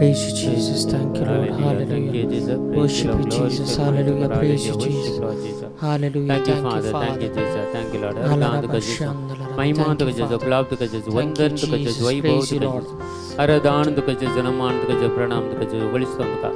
Praise you, Jesus. Thank you, Lord. Hallelujah. Thank you, Hallelujah. Jesus. Praise Worship you, you, Lord. Glorify Jesus. your Hallelujah. mighty Praise you, Worship, Jesus. Lord Jesus. Hallelujah. Thank you, Thank you, Father. Thank you, Father. Jesus. Thank you, Lord. अर्धांत तुका महिमा Thank you, तुका जेजू, Father. गुलाब तुका जेजू, Thank you, वंदन तुका जेजू, Jesus. Vaibhav Praise you, तुका Lord. जेजू, आराधन तुका जेजू, नमन तुका जेजू, प्रणाम तुका जेजू, वळिस्तो तुका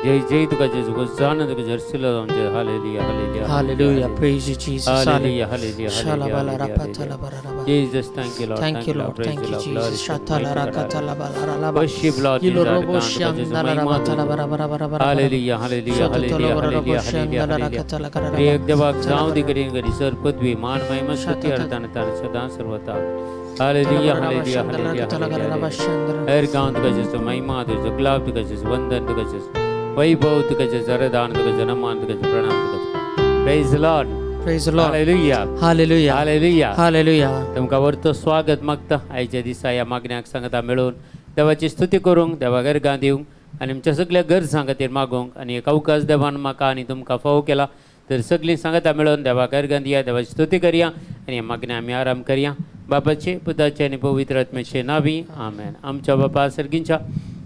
जय जय तुका जेजू, होजाना तुका जेजू, हर्षिलो आमचे. Hallelujah, hallelujah. Hallelujah. Praise you, Jesus. Hallelujah, hallelujah, hallelujah, hallelujah. Jesus, thank you, Lord. Thank you, Lord. Praise Thank you, you, Lord. Glory Jesus. to your mighty God. Worship, Lord Jesus. अर्धांत तुका जेजू, महिमा तुका. Hallelujah, hallelujah, hallelujah, hallelujah, hallelujah, hallelujah. एक देवाक जावं दी करीन करी sir पृथ्वी मान महिमा स्तुती अर्धान तान सदा सर्वता. Hallelujah, hallelujah, hallelujah, hallelujah. हर गांव तुका जेजू, महिमा तुझं, गुलाब तुका जेजू, वंदन तुका जेजू, वैभव तुका जेजू, आराधन तुका जेजू, नमन तुका जेजू, प्रणाम तुका जेजू. Praise Lord. Praise the Lord. Hallelujah. Hallelujah. Hallelujah. Hallelujah. तुमकां वरतो स्वागत मागता आयच्या दिसा ह्या मागण्याक सांगता मेळून देवाची स्तुती करूंक, देवा गर्गां दिवंक आनी आमच्या सगल्या गरजां खातीर मागूंक आनी एक अवकाश देवान म्हाका आनी तुमकां फावो केला तर सगळीं सांगता मेळून देवा गर्गां दिया, देवाची स्तुती करया आनी ह्या मागण्या आमी आराम करया. बापाचे, पुताचे आनी पवित्र आत्म्याचे नावी, आमेन. आमच्या बापा सर्गींच्या,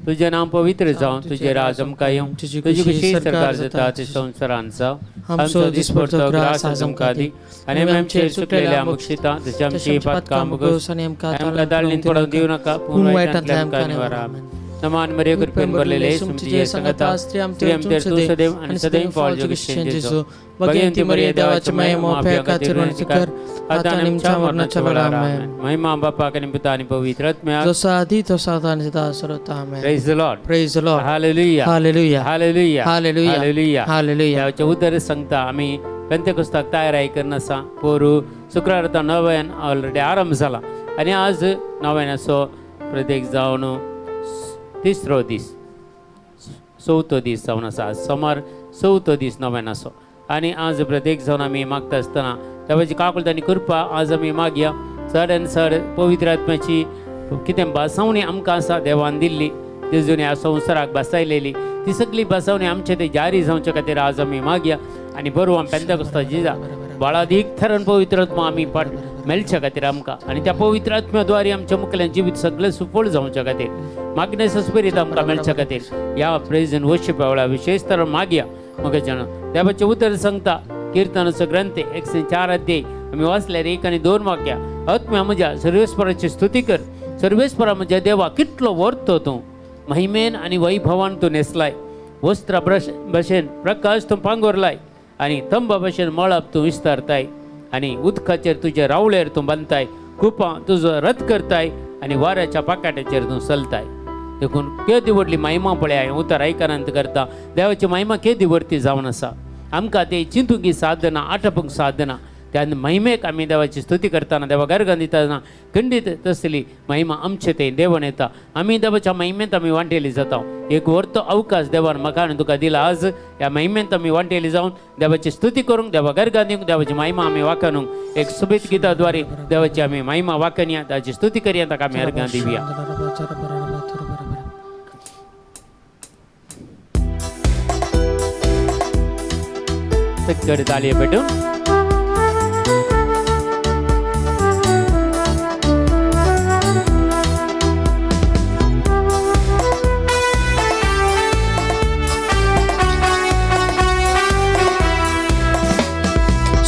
तुजें नांव पवित्र जावं, तुजें राज आमकां येवं, तुजी खुशी सरकार जाता ते संवसारान जावं. आमचो दिसपडतो ग्रास आज आमकां दी आनी आमी आमचेर चुकलेल्या मुक्षिता तशी आमची पातकां मुगोस आनी आमकां आमकां दाळणीन पडोवंक दिवं नाका, पूण वायटांतल्यान आमकां निवारा. आमेन. नमान मरिया, कृपेन भरलेले, तुमची संगता स्त्री आमचेर तूं सदैव आनी सदैव फळ जोगिश्चें जेजू. भगवंती मरिया, देवाच्या माये, पाप्यां खातीर विनंती कर, आता आनी आमच्या मरणाच्या वेळार. आमेन. महिमा बापाक आनी पुता आनी पवित्र आत्म्याक, जसो आदी तसो आता आनी सदा सर्वता. आमेन. Praise the Lord. Praise the Lord. Hallelujah. Hallelujah. Hallelujah. Hallelujah. Hallelujah. Hallelujah. देवाचें उतर सांगता आमी पेंतेकोस्ताक तयाराय करून आसा. पोरू शुक्रार आतां नव्यान ऑलरेडी आरंभ जाला आनी आज नव्यानाचो प्रत्येक जावन तिसरो दीस, चवथो दीस जावन आसा. आज सोमार, चवथो दीस नव्यानाचो आनी आज प्रत्येक जावन आमी मागता आसतना देवाची काकुळट आनी कृपा आज आमी मागया. चड आनी चड पवित्र आत्म्याची कितें भासावणी आमकां आसा देवान दिल्ली, जेजून ह्या संवसाराक भासायलेली, ती सगळी भासावणी आमचे ते जारी जावचे खातीर आज आमी मागया. आनी बरोबर आमी पेंतेकोस्ता जिजा बाळादीक थरण पवित्र आत्मा आमी पाट मेळच्या खातीर आमकां आनी त्या पवित्र आत्म्या आमच्या मुखेल्यान जिवीत सगळें सुफळ जावच्या खातीर मागण्याचो स्पिरीत आमकां मेळच्या खातीर ह्या प्रेज आनी वर्शिप वेळार विशेष तर मागया. मग जण देवाचें उतर सांगता, किर्तनाचो ग्रंथ 104 अध्याय आमी वाचल्यार 1 आनी 2 वाक्या, आत्म्या म्हज्या सर्वेस्पराची स्तुती कर, सर्वेस्परा म्हज्या देवा कितलो वर्तो तूं, महिमेन आनी वैभवान तूं न्हेसलाय, वस्त्र भशेन प्रकाश तूं पांगुरलाय आनी तंबा भशेन मळब तूं विस्तारताय आनी उदकाचेर तुजे रावळेर तूं बांदताय, कुपां तुजो रथ करताय आनी वाऱ्याच्या पाकाट्याचेर तूं चलताय. देखून केदी व्हडली महिमा पळय उतर आयकनांत करता देवाची महिमा केदी व्हडती जावन आसा. आमकां ते चिंतूंक साधना, आटपूंक साधना. त्या महिमेक आमी देवाची स्तुती करतना, देवा गर्गान दितना खंडीत तसली महिमा आमचे ते देवान येता. आमी देवाच्या महिमेंत आमी वांटेली जाता. एक व्हडतो अवकाश देवान म्हाका आनी तुका दिला. आज ह्या महिमेंत आमी वांटेली जावन देवाची स्तुती करूंक, देवा गर्गान दिवंक, देवाची महिमा आमी वाखाणूंक एक सुबीत गिताद्वारे देवाची आमी महिमा वाखाणया, देवाची स्तुती करया, ताका आमी अर्गां दिवया. चड ताळये पेटून.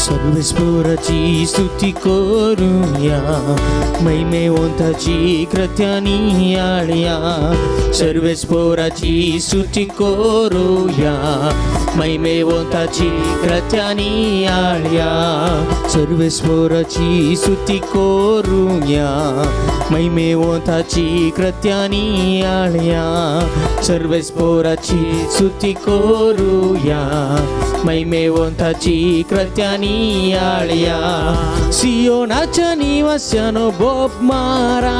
सर्वेस्पराची स्तुती करूया, महिमेवंताची कृत्यानी आळया. सर्वेस्पराची स्तुती करूया, महिमेवंताची कृत्यानी आळया. सर्वेस्पराची स्तुती करूया, महिमेवंताची कृत्यानी आळया. सर्वेस्पराची स्तुती करूया, महिमेवंताची कृत्यानी आळया. सियोनाच्या निवास्यानो बोब मारा,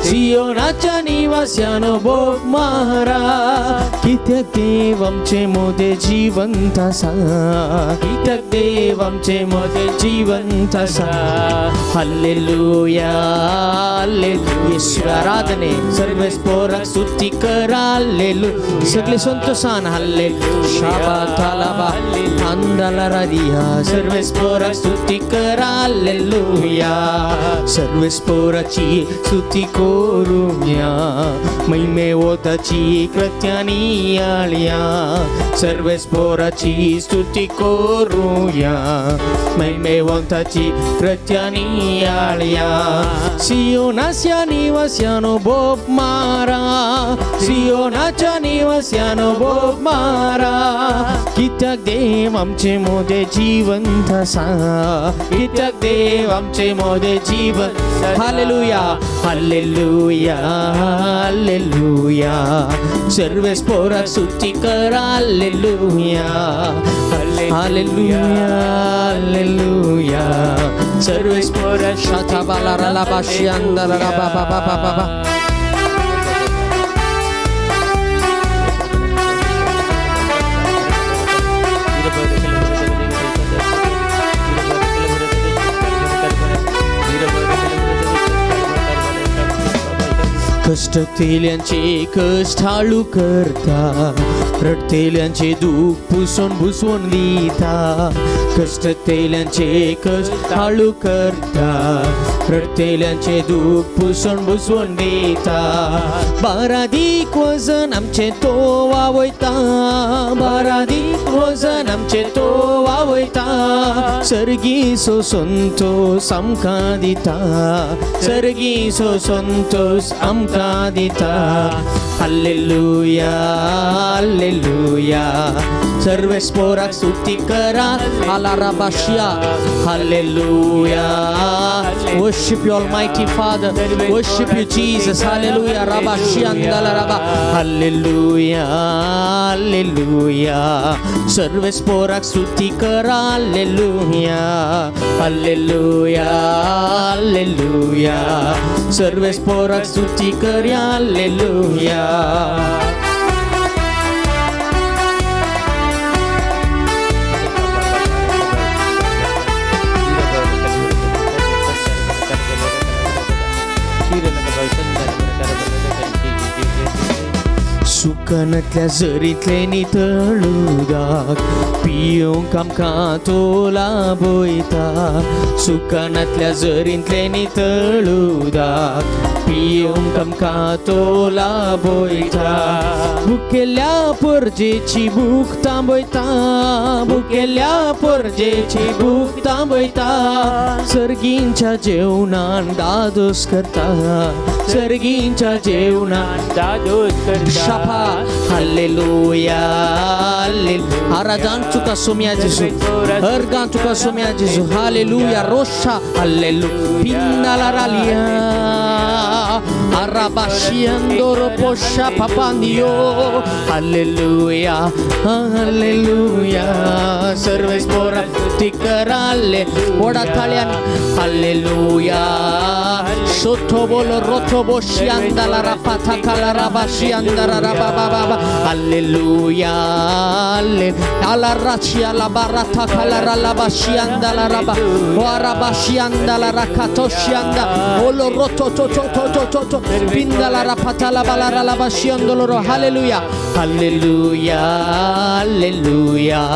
सियोनाच्या निवास्यानो बोब मारा. कित्याक देव आमचे मोदे जिवंत आसा, कित्याक देव आमचे मोदे जिवंत आसा. Hallelujah, hallelujah. येशू आराधने सर्वेस्पराक स्तुती करा, हालेलुया. सगळे संतोषान हालेलुया. शाबा थालाबा अंदा. शालारारिया सर्वेस्पोराक स्तुती करा हालेलुया सर्वेस्पोराची स्तुती करूया महिमे वोताची कृत्यानी आळया सर्वेस्पोराची स्तुती करूया महिमे वोताची कृत्यानी आळया सियोनाच्या निवास्यानो बोप मारा सियोनाच्या निवास्यानो बोप मारा कित्याक देव आमचे मोदे जिवंत आसा कित्याक देव आमचे मोदे जीवन. हालेलुया हालेलुया हालेलुया सर्वेस्पोराक स्तुती करा हालेलुया हालेलुया हालेलुया सर्वेस्पोराक शाताबाला बा बा बा बा बा. कष्ट केल्यांचे कष्टाळू करता रडतेल्यांचे दूख पुसून भुसवून दिता कष्ट तेल्यांचे कष्टाळू करता रडतेल्यांचे दूख पुसून भुसवून दिता बारादीक वजन आमचें तो वावयता बारादीक वजन आमचें तो वावयता सर्गीसो संतोस आमकां दिता सर्गीसो संतोस आमकां दिता. हालेलुया हालेलुया सर्वेस्पोराक स्तुती करा आलाराबाशिया. Hallelujah. Worship you, Almighty Father. Worship you, Jesus. Hallelujah. Rabashiandalaraba. Hallelujah. Hallelujah. सर्वेस्पोराक स्तुती करा हालेलुया हालेलुया हालेलुया सर्वेस्पोराक स्तुती करा हालेलुया. सुकनांतल्या झरींतले नितळ उदक पियोंक आमकां तो लाभयता सुकनांतल्या झरींतले नितळ उदक पियोंक आमकां तो लाभयता भुकेल्या परजेची भूक थांबयता भुकेल्या परजेची भूक थांबयता सर्गींच्या जेवणान दादोस करता सर्गींच्या जेवणान दादोस करता. Shapa. Hallelujah. Aradan tuka somia Gesù. Ergan tuka somia Gesù. Hallelujah. Rosha. Hallelujah. Pindalaralía. Arabashiandoro posha papandio. Hallelujah. Hallelujah. सर्वेस्पोरा टिकराले ओडा थाळ्यान. Hallelujah. Sotobolo rotobo shianda la rapata kala raba shianda la raba ba ba ba. Hallelujah. Alla rachia la barata kala la ba shianda la raba. Waraba shianda la rakato shianda. Olo roto to to to to to to. Pinda la rapata la bala la ba shiando loro. Hallelujah. Hallelujah. Hallelujah.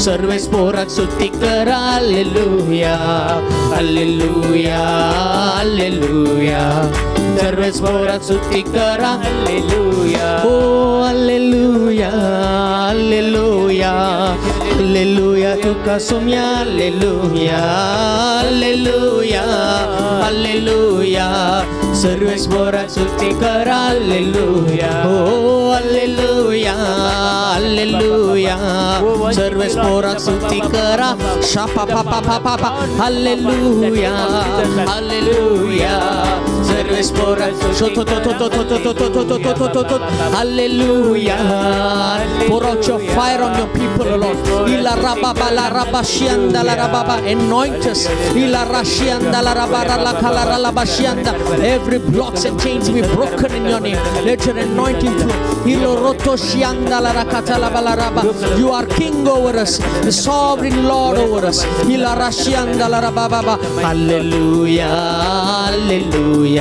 सर्वेस्पोराक स्तुती करा. Hallelujah. Hallelujah. Hallelujah. सर्वेस्पोराक स्तुती करा. Hallelujah. ओ hallelujah hallelujah hallelujah तुका Saumya hallelujah hallelujah hallelujah सर्वेस्पोराक स्तुती करा. Hallelujah ओ hallelujah hallelujah सर्वेस्पोराक स्तुती करा. शापा पा पा पा पा पा. हालेलुया हालेलुया सर्वेस्पोराक तो तो तो तो तो तो तो तो तो तो तो तो. Hallelujah. Pour out your fire on your people, O Lord. Ila rababa la rabashianda la rababa. Anoint us. Ila rashianda la rabara la kalara la bashianda. Every blocks and chains be broken in your name. Let your anointing flow. Ilo roto shianda la rakata la balaraba. You are king over us, the sovereign Lord over us. Ila rashianda la rababa. Hallelujah. Hallelujah.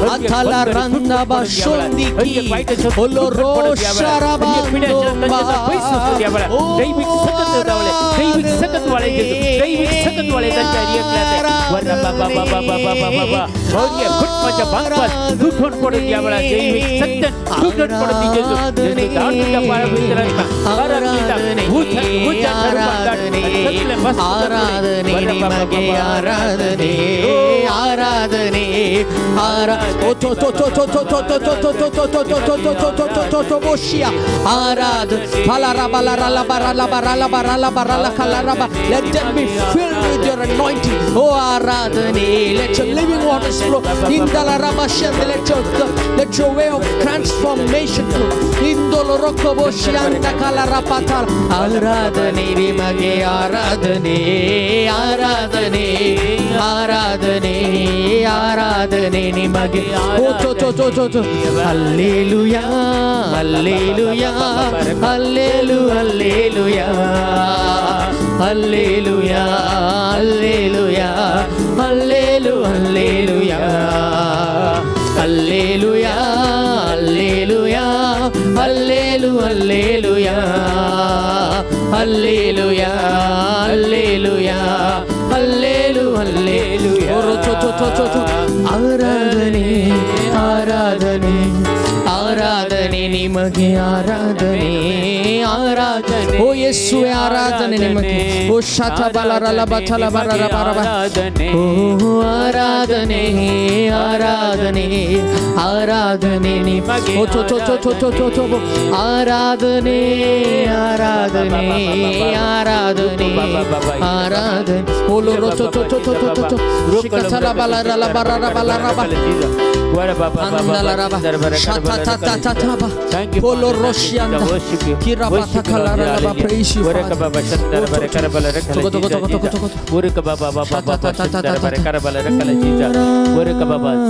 Atalaranda Bashondiki Oloro Sharabando ಆರಾಧನೆ ನಿಮಗೆ ಆರಾಧನೆ ಆರಾಧನೆ ಆರಾ ಓ ತೋ ತೋ ತೋ ತೋ ತೋ ತೋ ತೋ ತೋ ತೋ ತೋ ತೋ ತೋ ತೋ ತೋ ತೋ ತೋ ತೋ ತೋ ಬೋಶಿಯಾ ಆರಾಧ ಫಲರ ಬಲರ ಲಬರ ಲಬರ ಲಬರ ಲಬರ ಲಕಲರಬ. Let them be filled with your anointing. Oh ಆರಾಧನೆ, let your living waters flow. ಇಂದಲ ರಬಶಂದ, let your way of transformation flow. ಇಂದೊಲ ರೊಕ್ಕ ಬೋಶಿಯಂತ ಕಲರ ಪತಲ. ಆರಾಧನೆ ನಿಮಗೆ ಆರಾಧನೆ ಆರಾಧನೆ ಆರಾಧನೆ ಆರಾಧನೆ ನಿಮಗೆ. ಓ ತೋ ತೋ ತೋ ತೋ ತೋ ಅಲ್ಲೇಲುಯಾ ಅಲ್ಲೇಲುಯಾ ಅಲ್ಲೇಲು ಅಲ್ಲೇಲುಯಾ ಅಲ್ಲೇಲುಯಾ ಅಲ್ಲೇಲುಯಾ ಅಲ್ಲೇಲು ಅಲ್ಲೇಲುಯಾ ಅಲ್ಲೇಲುಯಾ ಅಲ್ಲೇಲುಯಾ ಅಲ್ಲೇಲು ಅಲ್ಲೇಲುಯಾ ಅಲ್ಲೇಲುಯಾ ಅಲ್ಲೇಲುಯಾ ಅಲ್ಲೇಲು ಅಲ್ಲೇಲುಯಾ. ಆರಾಧನೆ ಆರಾಧನೆ ಆರಾಧನೆ ನಿಮಗೆ ಆರಾಧನೆ ಆರಾಧನೆ. ಓ ಯೇಸುವೆ, ಆರಾಧನೆ ನಿಮಗೆ. ಓ ಶತ ಬಲರ ಬಲ ಬರ ಬರ. ಓ ಆರಾಧನೆ ಆರಾಧನೆ ಆರಾಧನೆ ನಿಮಗೆ. ಓ ತೋ ತೋ ತೋ ತೋ ತೋ ತೋ ತೋ ಆರಾಧನೆ ಆರಾಧನೆ ಆರಾಧನೆ ಆರಾಧನೆ. ಓ ಲೋ ರೋ ತೋ ತೋ ತೋ ತೋ ತೋ ತೋ ಶಿಕತಲ ಬಲರ ಬರ ಬಲ ರಬ ಅಂದಲರಬ ಶತತತತತಬ ಪೋಲೋ ರೋಶಿಯಂದ ಕಿರಬತಕಲರಬ. Praise you, Father.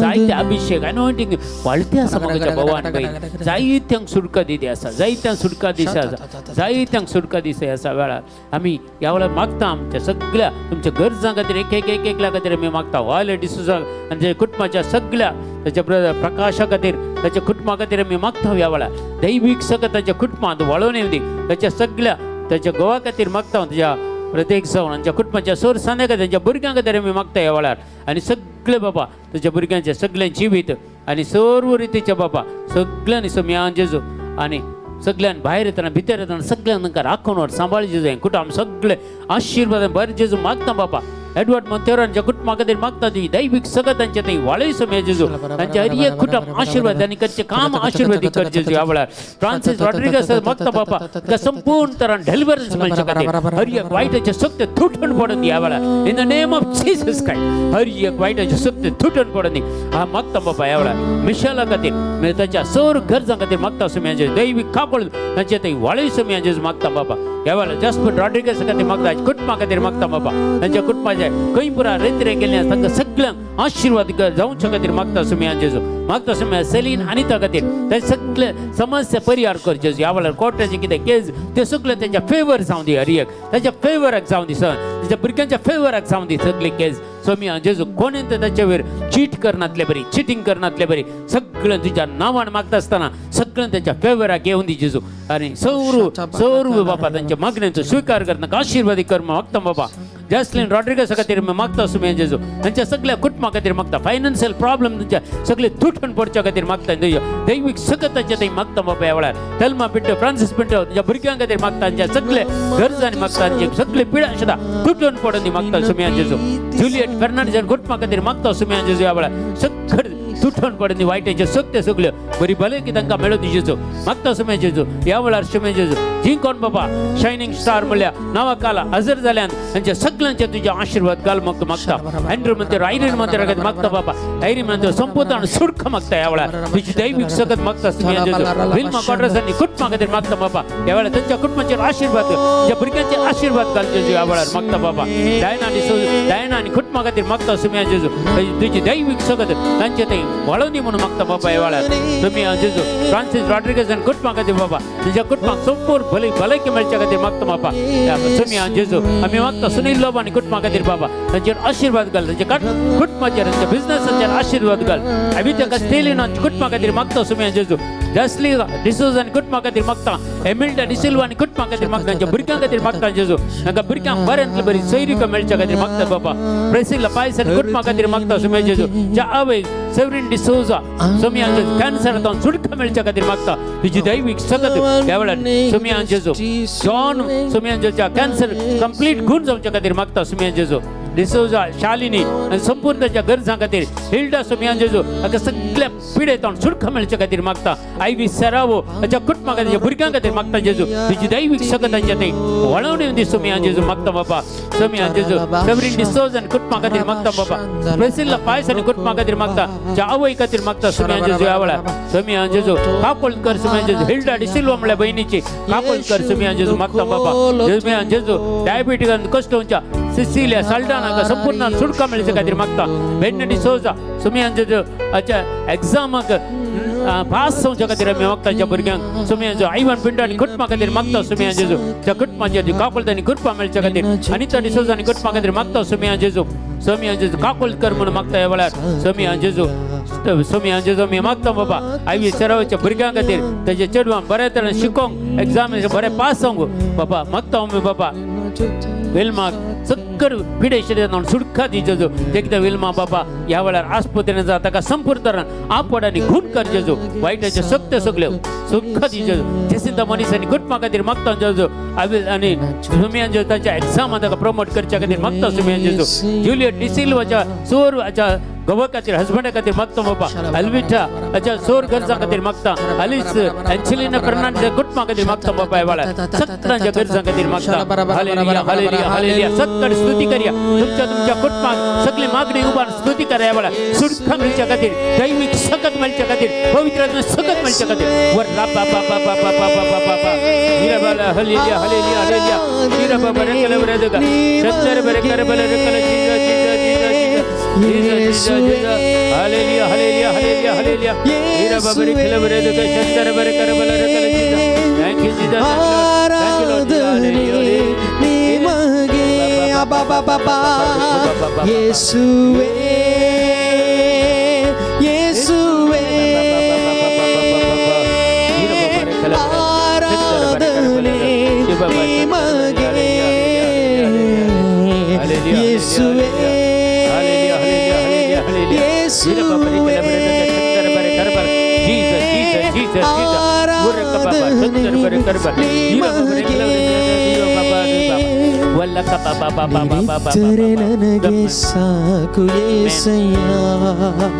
जायते अभिषेक अनॉइंटिंग वाळते आसा म्हज्या भावान बहीण, जायत्यांक सुटका दिदी आसा, जायत्यांक सुटका दिसा आसा, जायत्यांक सुटका दिसा आसा. वेळार आमी ह्या वेळार मागता आमच्या सगळ्या तुमच्या गरजां खातीर, एक एक एक एकल्या खातीर आमी मागता. वायलेट डिसूजा आनी ताच्या कुटुंबाच्या सगळ्या, ताच्या ब्रदर प्रकाशा खातीर, ताच्या कुटुंबा खातीर आमी मागता. ह्या वेळार दैवीक सगळं ताच्या कुटुंबांत वळोवन येवं दी. ताच्या सगळ्या ताच्या घोवा खातीर मागता, ताच्या प्रत्येक जावन आमच्या कुटुंबाच्या सोर सांद्या खातीर, तांच्या भुरग्यां खातीर आमी मागता ह्या वेळार. आनी सगळे बाबा ताच्या भुरग्यांचे सगळें जिवीत आनी सर्व रितीच्या बाबा सगळ्यांनी सोम्यान जेजू आनी सगळ्यान भायर येतना भितर येतना सगळ्यांक तांकां राखून व्हर, सांबाळ जेजू. हें कुटुंब सगळे आशिर्वादान बरें जेजू मागता बाबा. एडवर्ड मोंतेरोच्या कुटुंबा खातीर मागता, तुजी दैवीक सगळं तांचे थंय वाळय सोम्या जेजू. तांचे हर एक कुटुंब आशिर्वाद आनी करचें काम आशिर्वादीत कर जेजू. ह्या वेळार फ्रांसीस रॉड्रिगस मागता बाबा, ताका संपूर्ण तरान डेलिवरन्स मेळचे खातीर हर एक वायटाचें शक्त तुटून पडून दी. ह्या वेळार in the name of Jesus Christ हर एक वायटाचें शक्त तुटून पडून दी. हा मागता बाबा. ह्या वेळार मिशेला खातीर म्हणजे ताच्या सर गरजां खातीर मागता सोम्या जेजू. दैवीक कापड तांचे थंय वाळय सोम्या जेजू मागता बाबा. ह्या वेळार जस्पन रॉड्रिगस खातीर मागता, कुटुंबा खातीर मागता बाबा. तांच्या कुटुंबाचे खंय पुरा रेत्रे गेल्ले तांकां सगळ्यांक आशिर्वाद जावच्या खातीर मागता सोम्या जेजू. मागता सोम्या सेलीन अनिता खातीर, ते सगळे समस्या परिहार कर जेजू. ह्या वेळार कोर्टाचे कितें केस ते सगळे तेंच्या फेवर जावं दी, हर एक ताच्या फेवराक जावं दी सर, ताच्या भुरग्यांच्या फेवराक जावं दी सगळे केस सोम्या जेजू. कोणें तर ताच्या वयर चीट करनातले बरी, चिटींग करनातले बरी, सगळें तुज्या नांवान मागता आसतना सगळें तांच्या फेवराक येवन दी जेजू. आनी सौरू सौरू बाबा तांच्या मागण्यांचो स्विकार करता, आशिर्वादी कर मागता बाबा. जॅस्लिन रॉड्रिगस खातीर मागता सुम्या जेजू. तांच्या सगळ्या कुटुंबा खातीर मागता. फायनान्शियल प्रॉब्लम तांच्या सगळे तुटून पडच्या खातीर मागता. दैवीक सगळं तांच्या थंय मागता बाबा. ह्या वेळार तेल्मा पिंटो, फ्रांसीस पिंटो तांच्या भुरग्यां खातीर मागता. तांच्या सगळे गरजांनी मागता. तांचे सगळे पिडा सुद्दां तुटून पडून दी मागता सुम्या जेजू. जुलियट फेर्नांडीस कुटुंबा खातीर मागता सुम्या जेजू. ह्या वेळार सगळं तुटून पडून दी वायटाचे सगळे सगळ्यो बरी भले तांकां मेळूं दी जेजू मागता सुम्या जेजू. ह्या वेळार सुम्या जेजू जी कोण बाबा शायनिंग स्टार म्हणल्या नांवा काला हजर जाल्यान तांच्या सगळ्यांचे तुझे आशीर्वाद घाल मग मागता. अँड्रू म्हणते, आयरीन म्हणते मागता बाबा. आयरीन म्हणते संपूर्ण सुडख मागता. ह्या वेळार तुझी दैवीक सकत मागता सुम्या जेजू. विल्मा क्वाड्रसांनी कुटुंबा खातीर मागता बाबा. ह्या वेळार त्यांच्या कुटुंबाचेर आशीर्वाद, तुझ्या भुरग्यांचे आशीर्वाद घाल जेजू. ह्या वेळार मागता बाबा. डायना आनी डायना आनी कुटुंबा खातीर मागता सुम्या जेजू. तुझी दैवीक सकत तांचे थंय वळोवन दी म्हणून मागता बाबा. ह्या वेळार तुमी जेजू फ्रांसीस रॉड्रिगस आनी कुटुंबा खातीर बाबा, तुज्या कुटुंबाक संपूर्ण भले भलायकी मेळच्या खातीर मागता बाबा. तुमी जेजू आमी मागता सुनील लोब आनी कुटुंबा खातीर बाबा, तांचेर आशिर्वाद घाल, तांच्या कुटुंबाचेर, तांच्या बिझनसाचेर आशिर्वाद घाल. आमी ताका स्टेलिन कुटुंबा खातीर मागता सुमी जेजू, जसली डिसोज आनी कुटुंबा खातीर मागता, एमिल्डा डिसिल्वा आनी कुटुंबा खातीर मागता, तांच्या भुरग्यां खातीर मागता जेजू, तांकां भुरग्यांक बऱ्यांतली बरी सैरिका मेळच्या खातीर मागता बाबा. प्रेसिल्ला पायस आनी कुटुंबा खातीर मागता सुमी जेजू, ज्या आवय सेवरीन डिसोजा सुमी कॅन्सर जावन सुटका मेळच्या खातीर मागता. तुजी दैवीक सकत ह्या वेळार सुमी जेजू, जॉन सुमी जेजूच्या कॅन्सर कंप्लीट गुण जावच्या खातीर मागता सुमी जेजू. डिसोजा शालिनी आनी संपूर्ण ताच्या गरजां खातीर, हिल्डा सुमी जेजू हाका सगळ्या पिडेतावन सुटका मेळच्या खातीर मागता. आयवी सरावो हाच्या कुटुंबा खातीर, भुरग्यां खातीर मागता जेजू, तुजी दैवीक सकत तांच्या थंय वळवणी दी सुमी जेजू मागता बाबा. सुमी जेजू सेवरीन डिसोज आनी कुटुंबा खातीर मागता बाबा. प्रेसिल्ला पायस आनी कुटुंबा खातीर मागता, ज्या आवय खातीर मागता सुमी जेजू. ह्या वेळार सुमी जेजू काकोल कर सुमी जेजू, हिल्डा डिसिल्वा म्हणल्या बहिणीची काकोल कर सुमी जेजू मागता बाबा. सुमी जेजू डायबिटीक कश्ट जावच्या सिसिलिया साल्डाना संपूर्ण सुटका मेळचे खातीर मागता. बेन्न डिसोजा सुमी जेजू हाच्या एग्जामाक पास जावच्या खातीर आमी मागता. ज्या भुरग्यांक सुमी जेजू आयवन पिंडो आनी कुटुंबा खातीर मागता सुमी जेजू, त्या कुटुंबाचेर काकोल आनी कृपा मेळच्या खातीर. अनिता डिसोजा आनी कुटुंबा खातीर मागता सुमी जेजू, सुमी जेजू काकोल कर म्हणून मागता. ह्या वेळार सुमी जेजू, सुमी जेजू आमी मागता बाबा, आयवी सरावाच्या भुरग्यां खातीर, तेजे चेडवां बऱ्या तरेन शिकोवंक एग्जाम बरें पास जावंक बाबा मागता आमी बाबा. विल्माक सक्कर पिडेशें सुटका दी जेजू, ते कितें विल्मा बाबा ह्या वेळार आस्पत्रेन जाता, ताका संपूर्ण तरान आपड आनी खून कर जेजू, वायटाच्यो सत्य सगल्यो सुटका दी जेजू. जेसिंता मनीस आनी कुटुंबा खातीर मागता जेजू, आनी सुमियान जेजू ताच्या एग्जामान ताका प्रमोट करच्या खातीर मागता सुमियान जेजू. जुलियट डिसिल्वाच्या चोर हाच्या घोवा खातीर, हजबंडा खातीर मागता बाबा. अल्विटा हाच्या चोर गरजां खातीर मागता. अलिस एंचलिना फर्नांडीस कुटुंबा खातीर मागता बाबा. ह्या वेळार सगळ्यांच्या गरजां खातीर मागता. Hallelujah, hallelujah, hallelujah. सगळं स्तुती करूया. तुमच्या तुमच्या कुटुंबाक सगळी मागणी उबार स्तुती करा. ह्या वेळार सुटका मेळच्या खातीर, दैवीक सकत मेळच्या खातीर, पवित्र आत्मा सकत मेळच्या खातीर वर रा पा पा पा पा पा पा पा पा पा हिरा hallelujah, hallelujah, hallelujah. हिरा बाबा रे कले बरे दगा सत्तर बरे कर बले रे कले. जीजा जीजा जीजा जीजा जीजा जीजा. Hallelujah, hallelujah, hallelujah, hallelujah. हिरा बाबा रे कले बरे दगा सत्तर बरे कर बले रे कले. जीजा, thank you जीजा. Thank you Lord. ಆರಾಧನೆ ನಿಮಗೆ ಅಬ್ಬಬ್ಬಬ್ಬಾ. ಯೇಸುವೇ, ಯೇಸುವೇ, ಆರಾಧನೆ ನಿಮಗೆ ಯೇಸುವೇ, ಯೇಸುವೇ, ಆರಾಧನೆ ನಿಮಗೆ. ನೀನಿದ್ದರೆ ನನಗೆ ಸಾಕು ಏಸಯ್ಯ.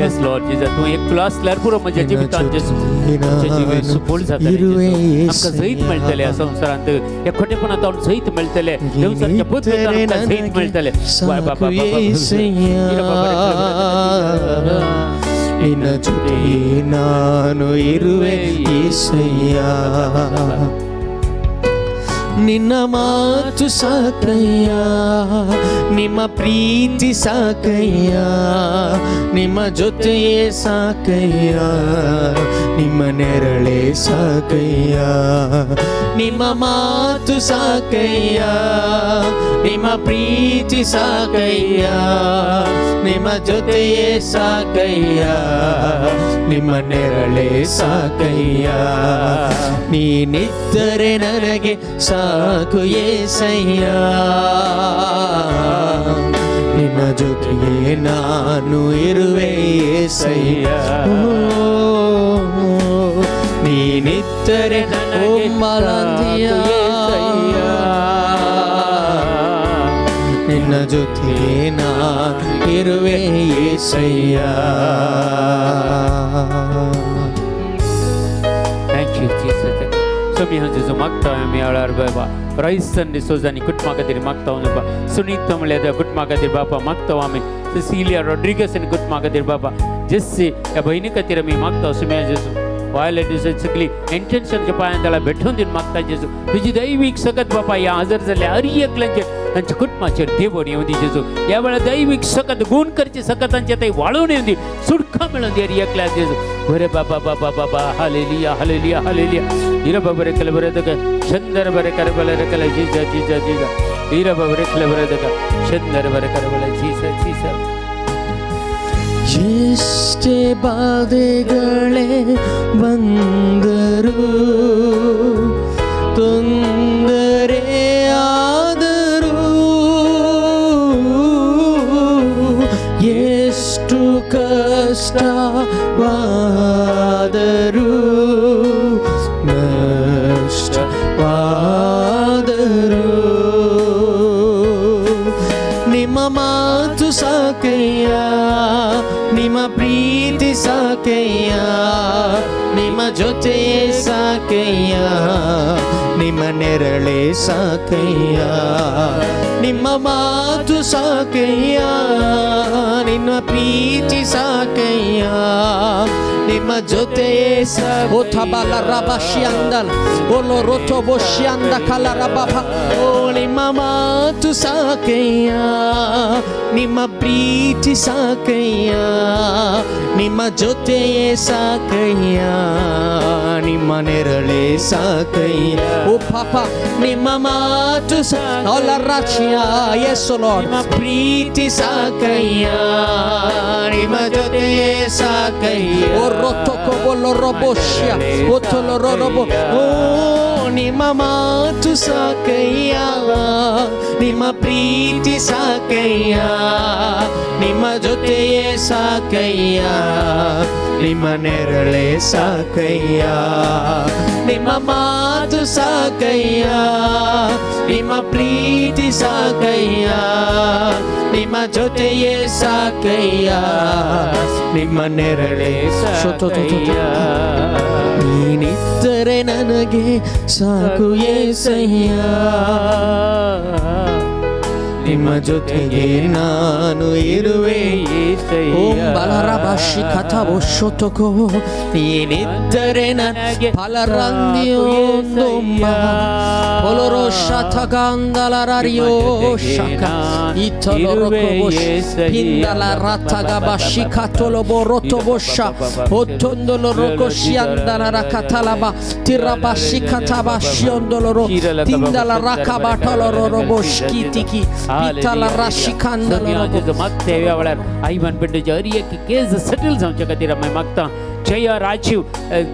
Yes, Lord Jesus. तूं एकलो आसल्यार पुरो म्हज्या जिवितांत जेजू, आमचें जिवीत सुफळ जातलें इरुवे जेजू. आमकां जैत मेळटलें. ह्या संवसारांत ह्या खोटेपणांत आमकां जैत मेळटलें. देवसाच्या बुद्धिंत आमकां जैत मेळटलें. ಸಾಕು ಏಸಯ್ಯ, ನಿನ್ನ ಜೊತೆ ನಾನು ಇರುವೆ ಏಸಯ್ಯ. ನಿನ್ನ ಮಾತು ಸಾಕಯ್ಯ, ನಿಮ್ಮ ಪ್ರೀತಿ ಸಾಕಯ್ಯ, ನಿಮ್ಮ ಜೊತೆಯೇ ಸಾಕಯ್ಯ, ನಿಮ್ಮ ನೆರಳೇ ಸಾಕಯ್ಯ. ನಿಮ್ಮ ಮಾತು ಸಾಕಯ್ಯ, ನಿಮ್ಮ ಪ್ರೀತಿ ಸಾಕಯ್ಯ, ನಿಮ್ಮ ಜೊತೆಯೇ ಸಾಕಯ್ಯ, ನಿಮ್ಮ ನೆರಳೇ ಸಾಕಯ್ಯ. ನೀನಿದ್ದರೆ ನನಗೆ ಸಾಕು ಏಸಯ್ಯ, ನಿನ್ನ ಜೊತೆಯೇ ನಾನು ಇರುವೆ ಏಸಯ್ಯ. ಓ, ನೀನಿದ್ದರೆ ನನಗೆ ಮಲಂದಿಯ ನಿನ್ನ ಜೊತೆಯೇ ನಾನು ಇರುವೆ ಏಸಯ್ಯ. Thank you Jesus. So आमी जेजू मागता आमी वेळार बाबा, रायसन डिसोजा आनी कुटुंबा खातीर मागता बाबा. सुनीता म्हणल्यार कुटुंबा खातीर बाबा मागता आमी. सिसिलिया रॉड्रिगस आनी कुटुंबा खातीर बाबा. जेस्सी ह्या भयणी खातीर आमी मागता सुम्या जेजू. वायलेट डिसोज सगळी इंटेन्शनच्या पांयान त्याला भेटून दिवन मागता जेजू. तुजी दैवीक सकत बाबा ह्या हजर जाल्ल्या हर एकल्यांचेर तांच्या कुटुंबाचेर देवण येवं दी जेजू. ह्या वेळार दैवीक सकत गुण करचे सकत तांच्या थंय वाळोवन येवं दी, सुटका मेळोवन दी एकल्या जेजू. बरे बाबा बाबा बाबा, हालेलिया हालेलिया हालेलिया. हिरा बाबा रे कल बरे दका चंदर बरे कर बले रे कल जीजा जीजा जीजा. हिरा बाबा रे कल बरे दका चंदर बरे कर बले जीसा जीसा. ಎಷ್ಟೇ ಬಾಧೆಗಳೇ ಬಂದರು, ತೊಂದರೆ ಆದರೂ, ಎಷ್ಟು ಕಷ್ಟವಾದರೂ, ನಷ್ಟವಾದರೂ, ನಿಮ್ಮ ಮಾತು ಸಾಕಯ್ಯ, ನಿಮ್ಮ ಪ್ರೀತಿ ಸಾಕಯ್ಯ, ನಿಮ್ಮ ಜೊತೆಯೇ ಸಾಕಯ್ಯ, ನಿಮ್ಮ ನೆರಳೇ ಸಾಕಯ್ಯ, ನಿಮ್ಮ ಮಾತು ಸಾಕಯ್ಯ, ನಿಮ್ಮ ಪ್ರೀತಿ ಸಾಕಯ್ಯ, ನಿಮ್ಮ ಜೊತೆಯೇ O tabala rabashiandal. O loroto boshianda kalarababa. ಓ ನಿಮ್ಮ ಮಾತು ಸಾಕಯ್ಯ, ನಿಮ್ಮ ಪ್ರೀತಿ ಸಾಕಯ್ಯ, ನಿಮ್ಮ ಜೊತೆಯೇ ಸಾಕಯ್ಯ, ನಿಮ್ಮ ನೆರಳೇ ಸಾಕಯ್ಯ. O papa. ನಿಮ್ಮ ಮಾತು Ola rachia. Yes, O Lord. ನಿಮ್ಮ ಪ್ರೀತಿ ಸಾಕಯ್ಯ, ನಿಮ್ಮ ಜೊತೆಯೇ ಸಾಕಯ್ಯ. O rotoko bolo roboshia. O tolororobo. ಓ ನಿಮ್ಮ ಮಾತು ಸಾಕಯ್ಯ, ನಿಮ್ಮ ಪ್ರೀತಿ ಸಾಕಯ್ಯ, ನಿಮ್ಮ ಜೊತೆಯೇ ಸಾಕಯ್ಯ, ನಿಮ್ಮ ನೆರಳೇ ಸಾಕಯ್ಯ, ನಿಮ್ಮ ಮಾತು ಸಾಕಯ್ಯ, ನಿಮ್ಮ ಪ್ರೀತಿ ಸಾಕಯ್ಯ, ನಿಮ್ಮ ಜೊತೆಯೇ ಸಾಕಯ್ಯ, ನಿಮ್ಮ ನೆರಳೇ ಸಾಕಯ್ಯ. ನೀನಿದ್ದರೆ ನನಗೆ ಸಾಕು ಏಸಯ್ಯ, ನಿಮ್ಮ ಜೊತೆಗೆ ನಾನು ಇರುವೆ. Om balarabashi katabo shotoko. ನೀನಿದ್ದರೆ ನನಗೆ Palarandio ndomba. Poloro shatagandalarario shaka. Itolorokobosh. Pindala ratagabashika toloborotobosha. Otondolorokoshiandala rakatalaba. Tirabashikatabashiondoloro. Tindala rakabatolororoboshkitiki. Pitala rashikandalorobo. मागता ह्या वेळार आयवन पिंडूच्या हर एक केस सेटल जावचे खातीर आमी मागता. Jaya Rajiv,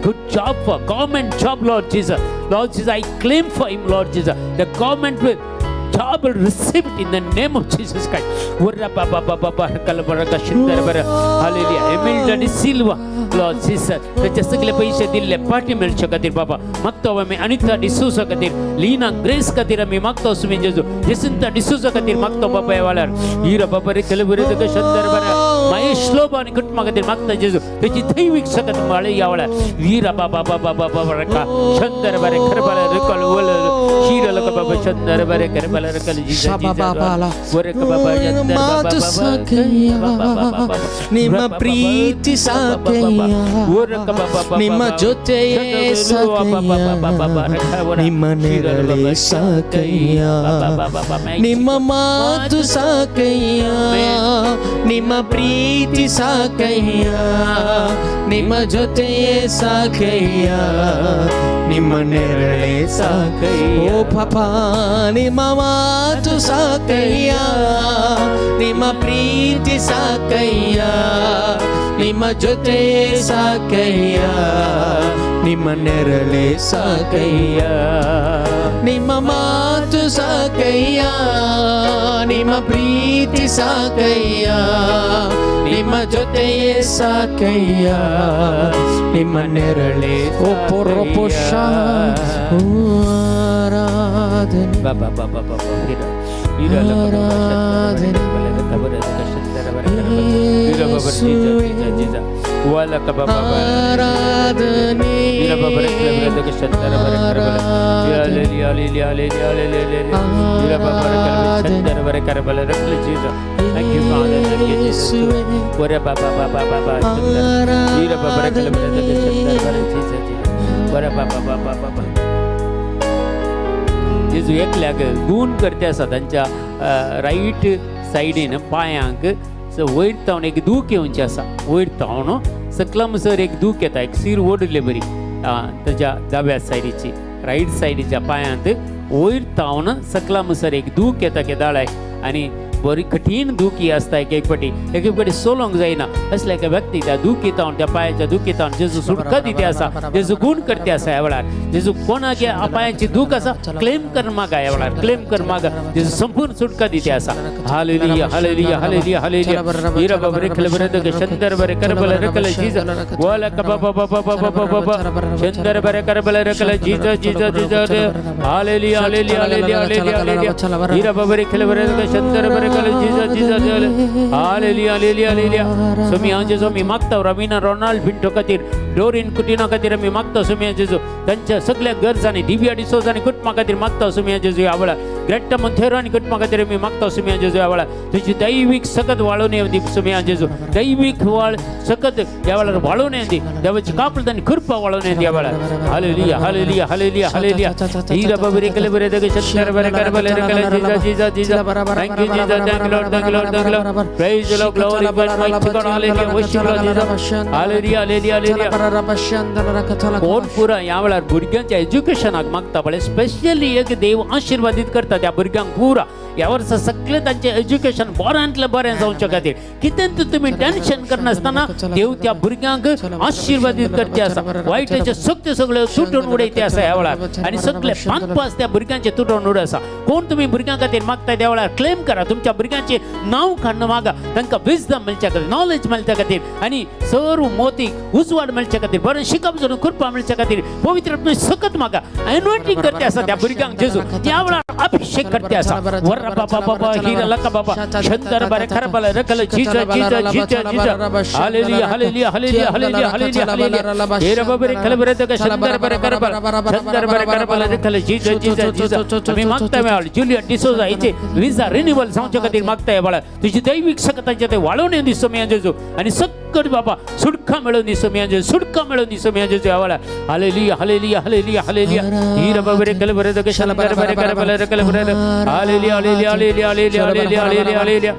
good job for government job, Lord Jesus. Lord Jesus, I claim for him, Lord Jesus. The government will job will receive it in the name of Jesus Christ. Urra ba ba ba ba ba kala baraka shindara bara. Hallelujah. Emilda de Silva, Lord Jesus. ताचे सगळे पयशे दिल्ले पाटी मेळचे खातीर बाबा मागतो आमी. अनिता डिसूजा खातीर, लीना ग्रेस खातीर आमी मागतो सुमी जेजू. जेसिंता डिसूजा खातीर मागतो बाबा ह्या वेळार. हिरा बाबा रे कले बरे तुका शंदर बरे. महेश लोबो आनी कुटुंबा खातीर मागता जेजू. ताची दैवीक सकत माळे ह्या वेळार. हिरा बाबा बाबा बाबा रका शंदर बरे खरबला रकल वल हिरा लका बाबा शंदर बरे खरबला रकल जीजा Shabababala. ವರಕ ಬಾಬಾ ಶಂದರ್ ಬಾಬಾ ಮಾತು ಬಾಬಾ ಸಾಕಯ್ಯ, ನಿಮ್ಮ ಪ್ರೀತಿ ಸಾಕಯ್ಯ, ನಿಮ್ಮ ಜೊತೆಯೇ ಸಾಕಯ್ಯ, ನಿಮ್ಮ ನೆರಳೇ ಸಾಕಯ್ಯ, ನಿಮ್ಮ ಮಾತು ಸಾಕಯ್ಯ, ನಿಮ್ಮ ಪ್ರೀತಿ ಸಾಕಯ್ಯ, ನಿಮ್ಮ ಜೊತೆಯೇ ಸಾಕಯ್ಯ, ನಿಮ್ಮ ನೆರಳೇ ಸಾಕಯ್ಯ. ಓ ಪಾಪ ನಿಮ್ಮ ಮಾತು ಸಾಕಯ್ಯ, ನಿಮ್ಮ ಪ್ರೀತಿ ಸಾಕಯ್ಯ, ನಿಮ್ಮ ಜೊತೆಯೇ ಸಾಕಯ್ಯ, ನಿಮ್ಮ ನೆರಳೇ ಸಾಕಯ್ಯ, ನಿಮ್ಮ ಮಾತು ಸಾಕಯ್ಯ, ನಿಮ್ಮ ಪ್ರೀತಿ ಸಾಕಯ್ಯ, ನಿಮ್ಮ ಜೊತೆಯೇ ಸಾಕಯ್ಯ, ನಿಮ್ಮ ನೆರಳೇ O poroposha. ಓ ಆರಾಧನೆ. ಬಾಬಾ ಬಾಬಾ ಬಾಬಾ ಹಿರ ಹಿರ ಆರಾಧನೆ. ಆರಾಧನೆ. जेजू एकल्याक गूण करते आसा तांच्या रायट सायडीन पांयांक. सो वयर तावन एक दूख येवची आसा, वयर तावन सकला म्हणसर एक दूख येता, एक सीर ओडिल्ले बरी ताच्या दाव्या सायडीची रायट सायडीच्या पांयांत वयर तावन सकला म्हणसर एक दूख येता केदाळाय आनी बरी कठीण दुखी आसता. एक एक फावटी एक एक फावटी सोलोंक जायना असल्या एका व्यक्ती त्या दुखी तावन त्या पांयाच्या दुखी तावन जेजू सुटका दिते आसा, जेजू गूण करते आसा. ह्या वेळार जेजू कोणाक पांयाची दूख आसा क्लेम कर मागा, ह्या वेळार क्लेम कर मागा, जेजू संपूर्ण सुटका दिते आसा. Hallelujah hallelujah hallelujah hallelujah. हिरा बाबा रेखल बरे शंदर बरे करबल रकल जीज वाला कबा बाबा बाबा बाबा बाबा शंदर बरे करबल रकल जीज जीज जीज. Hallelujah hallelujah hallelujah hallelujah hallelujah. हिरा बाबा रेखल बरे शंदर बरे रकल जीज जीज. Hallelujah hallelujah hallelujah. स्वामी हांव जेजू आमी मागता रवीना रोनाल्ड पिंटो खातीर, डोरीन कुटिना खातीर आमी मागता स्वामी जेजू. तांच्या सगळ्या गरजांनी दिव्या डिसोज आनी कुटुंबा खातीर मागता स्वामी जेजू. ह्या वेळार ग्रेट्टा मोंथेरो आनी कुटुंबा खातीर आमी मागता स्वामी जेजू. ह्या वेळार तुजी दैवीक सकत वाळून येवं दी स्वामी जेजू. दैवीक वाळ सकत ह्या वेळार वाळून येवं दी. देवाची कापड आनी कृपा वाळून येवं दी ह्या वेळार. Hallelujah hallelujah hallelujah hallelujah. हिरा बाबा रेकले बरे दगे शंकर बरे करबले रेकले जीजा जीजा जीजा. Thank you Jesus, thank you Lord, thank you Lord, thank you Lord. Praise the Lord, glory mighty God. Hallelujah, worship Lord Jesus. Hallelujah hallelujah hallelujah. कोण पुरा ह्या वेळार भुरग्यांच्या एज्युकेशनाक मागता पळय स्पेशली एक देव आशिर्वादीत करता त्या भुरग्यांक पुरा ह्या वर्सा सगळें तांचें एज्युकेशन बऱ्यांतलें बरें जावचे खातीर कितें तुमी टेन्शन करनासतना देव त्या भुरग्यांक आशिर्वादीत करते आसा. वायटाचे सगळे सगळे तुटून उडयते आसा ह्या वेळार आनी सगळे पानपास त्या भुरग्यांचे तुटून उडय आसा. कोण तुमी भुरग्यां खातीर मागता त्या वेळार क्लेम करा, तुमच्या भुरग्यांचे नांव काडून मागा, तांकां विजडम मेळच्या खातीर, नॉलेज मेळच्या खातीर आनी सर्व मोतीक उजवाड मेळच्या खातीर, बरें शिकप जावन कृपा मेळच्या खातीर पवित्र आत्म्याची सकत मागा. एनोइंटींग करते आसा त्या भुरग्यांक जेजू त्या वेळार अभिषेक करते आसा. वर बाबा बाबा हिरा लका बाबा शंकर बरे खरबल रकल जीजा जीजा जीजा जीजा. Hallelujah hallelujah hallelujah hallelujah hallelujah hallelujah. हिरा बाबा रे खलबरे दग शंकर बरे करबल शंकर बरे करबल रकल जीजा जीजा जीजा. आमी मागता मेळ जुलियट डिसोजा हिचे विजा रिन्युअल जावचे खातीर मागता ह्या वेळार तुजी दैवीक सकतांचे ते वाळोवन येवन दिसो मी जेजू आनी सक्कट बाबा सुटका मेळोवन दिसो मी जेजू, सुटका मेळोवन दिसो मी जेजू ह्या वेळार. Hallelujah hallelujah hallelujah hallelujah. हिरा बाबा रे खलबरे दग शंकर बरे करबल रकल बरे. Hallelujah hallelujah hallelujah hallelujah hallelujah hallelujah hallelujah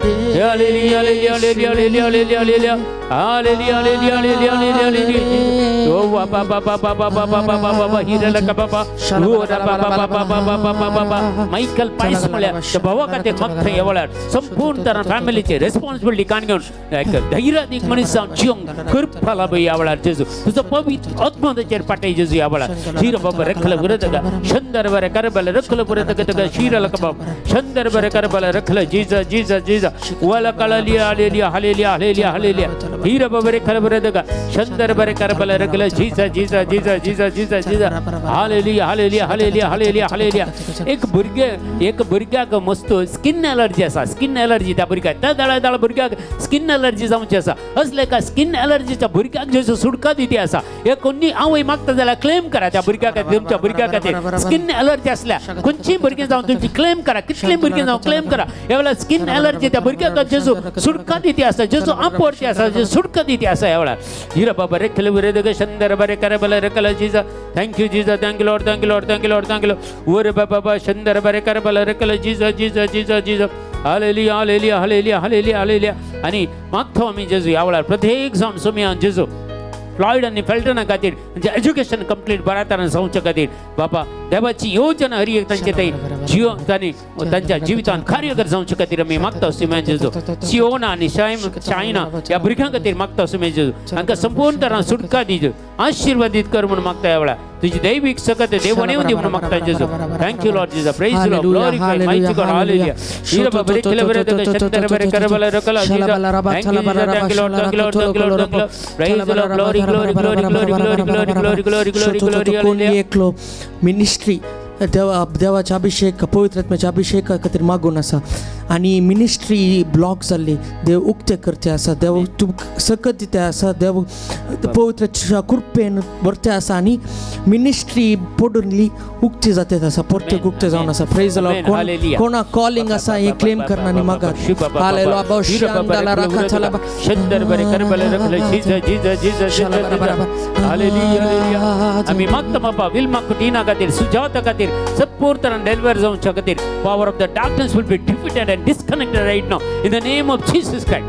hallelujah hallelujah hallelujah hallelujah hallelujah hallelujah hallelujah hallelujah hallelujah hallelujah. ओ बाबा बाबा बाबा बाबा बाबा बाबा हिरा लका बाबा ओ बाबा बाबा बाबा बाबा बाबा बाबा. मायकल पायस म्हळ्यार त्या भावा खातीर मागता ह्या वेळार संपूर्ण तरान फॅमिलीची रेस्पॉन्सिबिलिटी काण घेवन एक धैर्यादीक मनीस जावन जिवंक कृपा लाभ ह्या वेळार जेजू. तुजो पवित्र आत्मा ताचेर पाटय जेजू ह्या वेळार. शिर बाबा रखल बुरतगा शंदर बरे करबल रखल बुरतगा तगा शिर लका बाबा शंदर बरे करबल रखल जीजा जीजा जीजा वला कळलिया hallelujah hallelujah hallelujah hallelujah. हिरा बाबा रे खल बुरतगा शंदर बरे करबल रखल जीजा जीजा जीजा जीजा जीजा जीजा. Hallelujah hallelujah hallelujah hallelujah hallelujah. एक भुरगे एक भुरग्याक मस्त स्किन एलर्जी आसा, स्किन एलर्जी त्या भुरग्याक त्या दळा दळा भुरग्याक स्किन एलर्जी जावची आसा. असले एका स्किन एलर्जीच्या भुरग्याक जेजू सुटका दिती आसा. एक कोणी आवय मागता जाल्यार क्लेम करा त्या भुरग्या खातीर, तुमच्या भुरग्या खातीर स्किन एलर्जी आसल्या खंयचीय भुरगीं जावन तुमची क्लेम करा, कितलीं भुरगीं जावन क्लेम करा. ह्या वेळार स्किन एलर्जी त्या भुरग्याक जेजू सुटका दिती आसा, जेजू आपोवती आसा, जेजू सुटका दिती आसा ह्या वेळार. हिरा बाबा रे खेल बरे दग शंदर बरे करे बले रकल जीजा. Thank you जीजा, thank you Lord, thank you Lord, thank you Lord, thank you Lord. वर बाबा शंदर बरे करे बले रकल जीजा जीजा जीजा जीजा. Hallelujah hallelujah hallelujah hallelujah hallelujah. आनी मागतो आमी जेजू ह्या वेळार प्रत्येक जावन सोमया जेजू फ्लॉयड आनी फेल्टना खातीर तांचें एज्युकेशन कंप्लीट बऱ्या तरान जावचे खातीर बाबा देवाची योजना हर एक तांचे थंय जियो तांणी तांच्या जिवितान कार्यकर जावचे खातीर आमी मागता सुम्या जेजू. सियोना आनी शायना ह्या भुरग्यां खातीर मागता सुम्या जेजू. हांकां संपूर्ण तरान सुटका दिजो, आशिर्वादीत कर म्हणून मागता ह्या वेळार. तुजी दैवीक सकत देव येवं दी म्हणून मागता जेजू. Thank you Lord Jesus, praise Lord, glorify mighty God. Hallelujah. हिरा बाबा रे खेल बरे दग शंकर बरे करबल रकल जीजा. Thank you Jesus, thank you Lord, thank you Lord, thank you Lord, thank you Lord. Praise Lord, glory glory glory glory glory glory glory glory glory glory. कोणी एकलो ministry देवा देवाचे अभिषेक पवित्र आत्म्याच्या अभिषेका खातीर मागून आसा आनी मिनिस्ट्री ब्लॉक जाल्ली देव उक्ते करते आसा, देव तुमकां सकत दिता आसा, देव पवित्र कृपेन भरते आसा आनी मिनिस्ट्री पडूनली उक्ती जाते आसा, परतेक उक्ते जावन आसा. प्रेज Amen. कोण Hallelujah. कोणा कॉलिंग आसा हें क्लेम करना आनी मागात. हालेलुया. शांदाला राखा. शंदर बरे करबले रखले जीजा जीजा जीजा जीजा जीजा. Hallelujah hallelujah. आमी मागता बाबा विल्मा कुटीना खातीर, सुजाता खातीर, भरपूर तरान डिलिव्हर जावच्या खातीर power of the darkness will be defeated and disconnected right now in the name of Jesus Christ.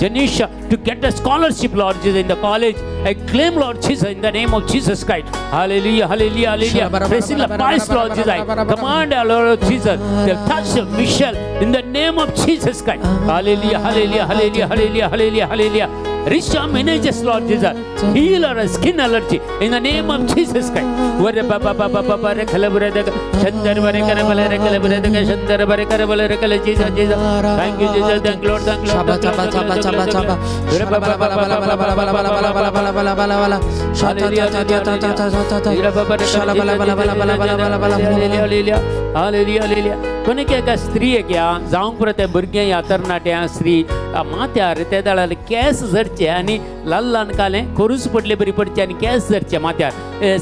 Janisha to get a scholarship, Lord Jesus, in the college. I claim, Lord Jesus, in the name of Jesus Christ. Hallelujah, hallelujah, hallelujah. Priscilla Pice, Lord Jesus, I command, Lord Jesus, the touch of Michelle in the name of Jesus Christ. Hallelujah, hallelujah, hallelujah, hallelujah, hallelujah, hallelujah. Risha manages, Lord Jesus. Heal her skin allergy in the name of Jesus Christ. Vare ba ba ba ba ba ba re khala bure de shandar bare kare bale re khala bure de shandar bare kare bale re khala Jesus, Jesus. Thank you, Jesus. Thank you, Lord. Thank you, Lord. Chaba chaba chaba chaba chaba. Vare ba ba ba ba ba ba ba ba ba ba ba ba Bala bala bala. Shata ta ta ta ta ta ta ta ta. Shala bala bala bala bala bala bala bala bala. Hallelujah, hallelujah. कोणी एका स्त्रीयेक ह्या जावंक पुरो त्या भुरगें ह्या तरणाट्या स्त्री माथ्यार ते दळार केंस झरचे आनी ल्हान ल्हान कालें खोरूस पडले बरी पडचे आनी केंस झरचे माथ्यार.